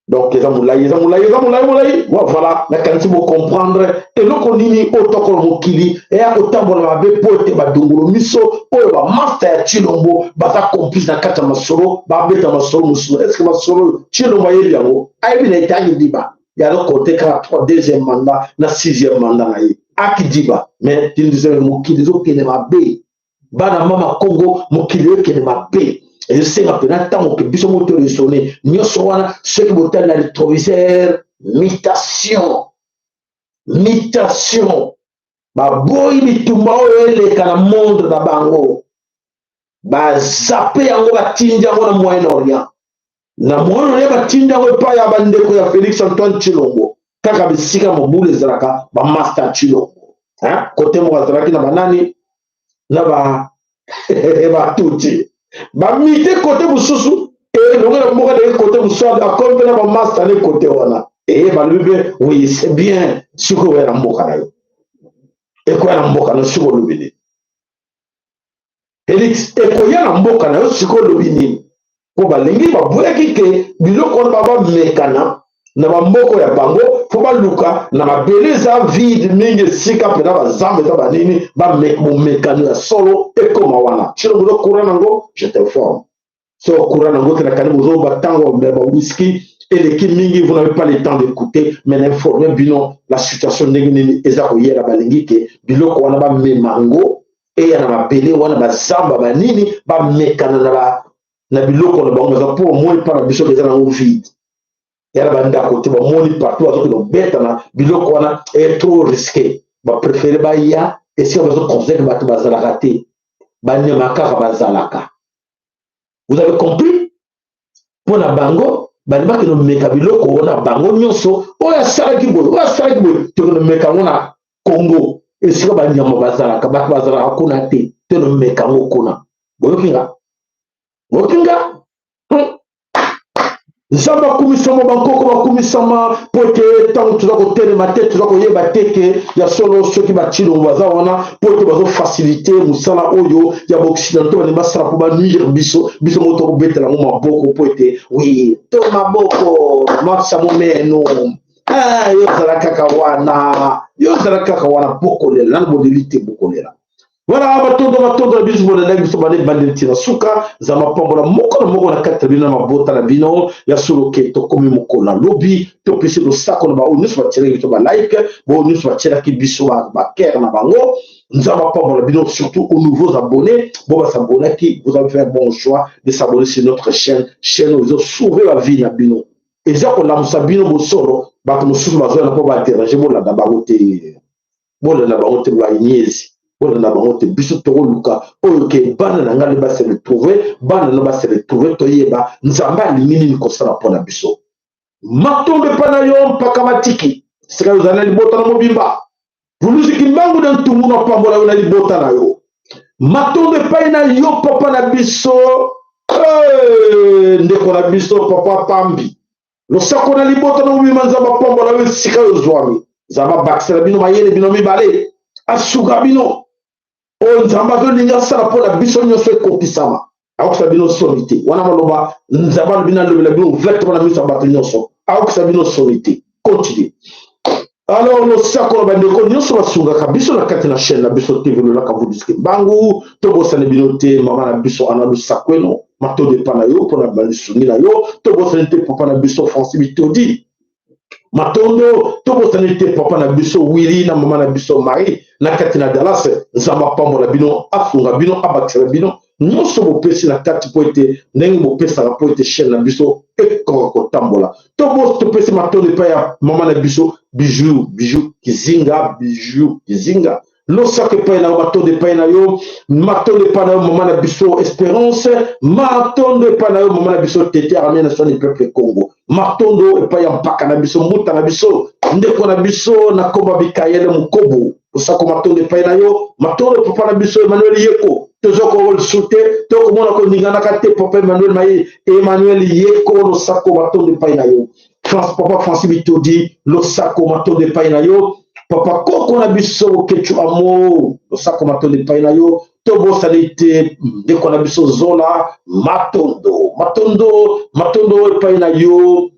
Donc eza molai, eza molai, eza molai, molai. Voilà, nakanisi bocomprendre eloko nini oyo tokolo mokili eya kotambola mabe mpo ete badongolo miso oyo bamasta ya Tshilombo baza complice na kati ya masolo, babeta masolo mosusu. Est ce que masolo oyo Tshilombo ayebi yango? Ayebi na etangi diba ya kote kaka 3 deuxième mandat na sixième mandat na ye akidiba. Mais tindiseme mokili ezokende mabe, bana mama Congo, mokili ekende mabe, ezosenga mpena ntango ke biso moto raisonne nyonso wana. Soki botali na retroviseur, mutation, mutation, baboyi bitumba oyo eleka na monde na bango, bazape yango, batindi yango na Moyen-Orient. Na Moyen-Orient batindi yango epai ya bandeko ya Félix Antoine Tshilombo, kaka bisika mobulu ezalaka, bamaster Tshilombo kote moko azalaki na banani na ba batuti bamite kote mosusu, elongo na mboka ndenge kote mosusu akomi mpe na bamaster ne kote wana. Eye balobi mpe oui, c'est bien. Sikoyo oya na mboka na yo, ekoya na mboka na yo sikoyo olobi nini? Felix, ekoya na mboka na yo sikoyo olobi nini? Mpo balingi baboyaki ke biloko wana bamekana na bamboka ya bango, mpo baluka na mabele eza vide mingi, esika mpena bazamba eza banini, bomekano ya solo ekoma wana. Tshilombo ozokura nango, je t'informe, so okura nango te. Nakani bozoba ntango bawiski eleki mingi, vous n'avez pas le temps d'écouter, mais nainforme bino la situation ndenge nini eza koyela. Balingi ke biloko wana bamema yango, eya na mabele wana, bazamba banini, bamekana na, na biloko na bango baza, mpo bamoni mpa na biso eza nango vide, ya na bandako te. Bamoni partout bazokende kobetana biloko wana est trop risqué. Bapréféré baya esika bazoconsidère bato bazalaka te, banyama kaka bazalaka. Vous avez compris? Mpo na bango balingi bakende komeka biloko wana bango nyonso, oyo asalaki boye, oyo asalaki boye, tokende komeka yango na Congo, esika banyama bazalaka, bato bazalaka kuna te, tokende komeka yango kuna. Boyoki nga? Boyoki nga? Nzambe akumisama, bankoko bakumisama, mpo ete ntango toza kotelema te, toza koyeba te ke ya solo soki bacilongo baza wana mpo ete bazofacilite mosala oyo ya baoccidentaux balingi basala mpo banuire biso. Biso moko tokobetela yango maboko, mpo ete wi to maboko mapsa momeno. Ah, yo ozala kaka wana, yo ozala kaka wana, bokolela nano, boleli te, bokolela. Voilà, batondo, batondo na biso bolandaki biso bande ebandeli ntina suka. Nzambe apambola moko na moko na kati na bino na mabota na bino. Ya solo ke tokomi mokolo na lobi, topesi losako na baoyo nyonso batielaki biso balike, baoyo nyonso batielaki biso bakere na bango. Nzambe apambola bino, surtout aux nouveaux abonnés. Bo basabonaki, vous avez fait un bon choix de s'abonner sur notre chaîne, chaîne oyo ezosauve bavie na bino, eza kolamusa bino bosolo. Bato mosusu bazoyana mpo baderange, bolanda bango te, bolanda bango te, banyezi, bolanda bango te. Biso tokoluka oyo ke bana na ngai base retrouve, bana na base retrouve, toyeba Nzambe alingi nini kosala mpo na biso. Matombe epai na yo mpaka matiki, sika ozali na libota na mobimba. Vuluzi Kimbangu na ntungu na pambola yo na libota na yo. Matondo epai na yo papa na biso, hey, ndeko na biso papa Pambi, losako na libota na mobimba. Nzambe apambola yo esika yo ozwami. Nzambe abakisela bino mayele bino mibale, asuka bino oyo Nzambe azolinga asala mpo na biso nyonso ekokisama, akokisa bino soni te. Wana maloba Nzambe alobi, nalobela bino ouvertement na miso ya bato nyonso, akokisa bino soni te. Continue. Alors losako na bandeko nyonso basungaka biso na kati na chaîne na biso TV Lolaka Vudiski Mbangu. Tobosani bino te, mama na biso Ana Lusakweno, matondo epa na yo mpona balisungi na yo. Tobosani te papa na biso Francis Bitodi. Matondo, tobosani te papa na biso Willy na mama na biso Marie na kati na Dallas. Nzambe apambola bino, asunga bino, abakisela bino nyonso bopesi na kati mpo ete ndenge bopesaka mpo ete chaîne na biso ekoka kotambola. Tobos topesi matondo epai ya mama na biso Bijou, Bijou Kizinga, Bijou Kizinga. Losako epai na yo, matondo epai na yo, matondo epai na yo mama na biso Esperance, matondo epai na yo mama na biso Tete Armée Nationale du Peuple Congo, matondo epai ya mpaka na biso, mbuta na biso, ndeko na biso na komba Bikayele Mukobo, losako matondo epai na yo, matondo papa na biso Emmanuel Yeko, tozokoka lisusu te, tokomona koninganaka te papa Emmanuel Maye, Emmanuel Yeko, losako matondo epai na yo. France, papa Francis Bitodi, losako matondo epai na yo. Papa koko na biso Boketshu Amo, losako matondo epai na yo. Tobosani te ndeko na biso Zola, matondo, matondo, matondo epai na yo.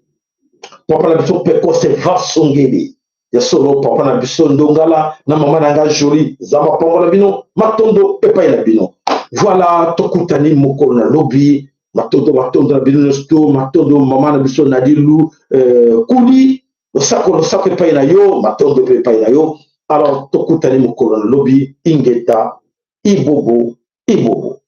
Papa na biso Pekose Vasongeli, ya solo papa na biso Ndongala na mama na nga Jolie, Nzambe apambola bino, matondo epai na bino. Voilà, tokutani mokolo na lobi. Matondo, matondo na bino nyonso to matondo mama na biso Nadilu Kuli, losako, losako epai na yo, matondo mpe epai na yo. Alors tokutani mokolo na lobi. Ingeta, ibobo, ibobo.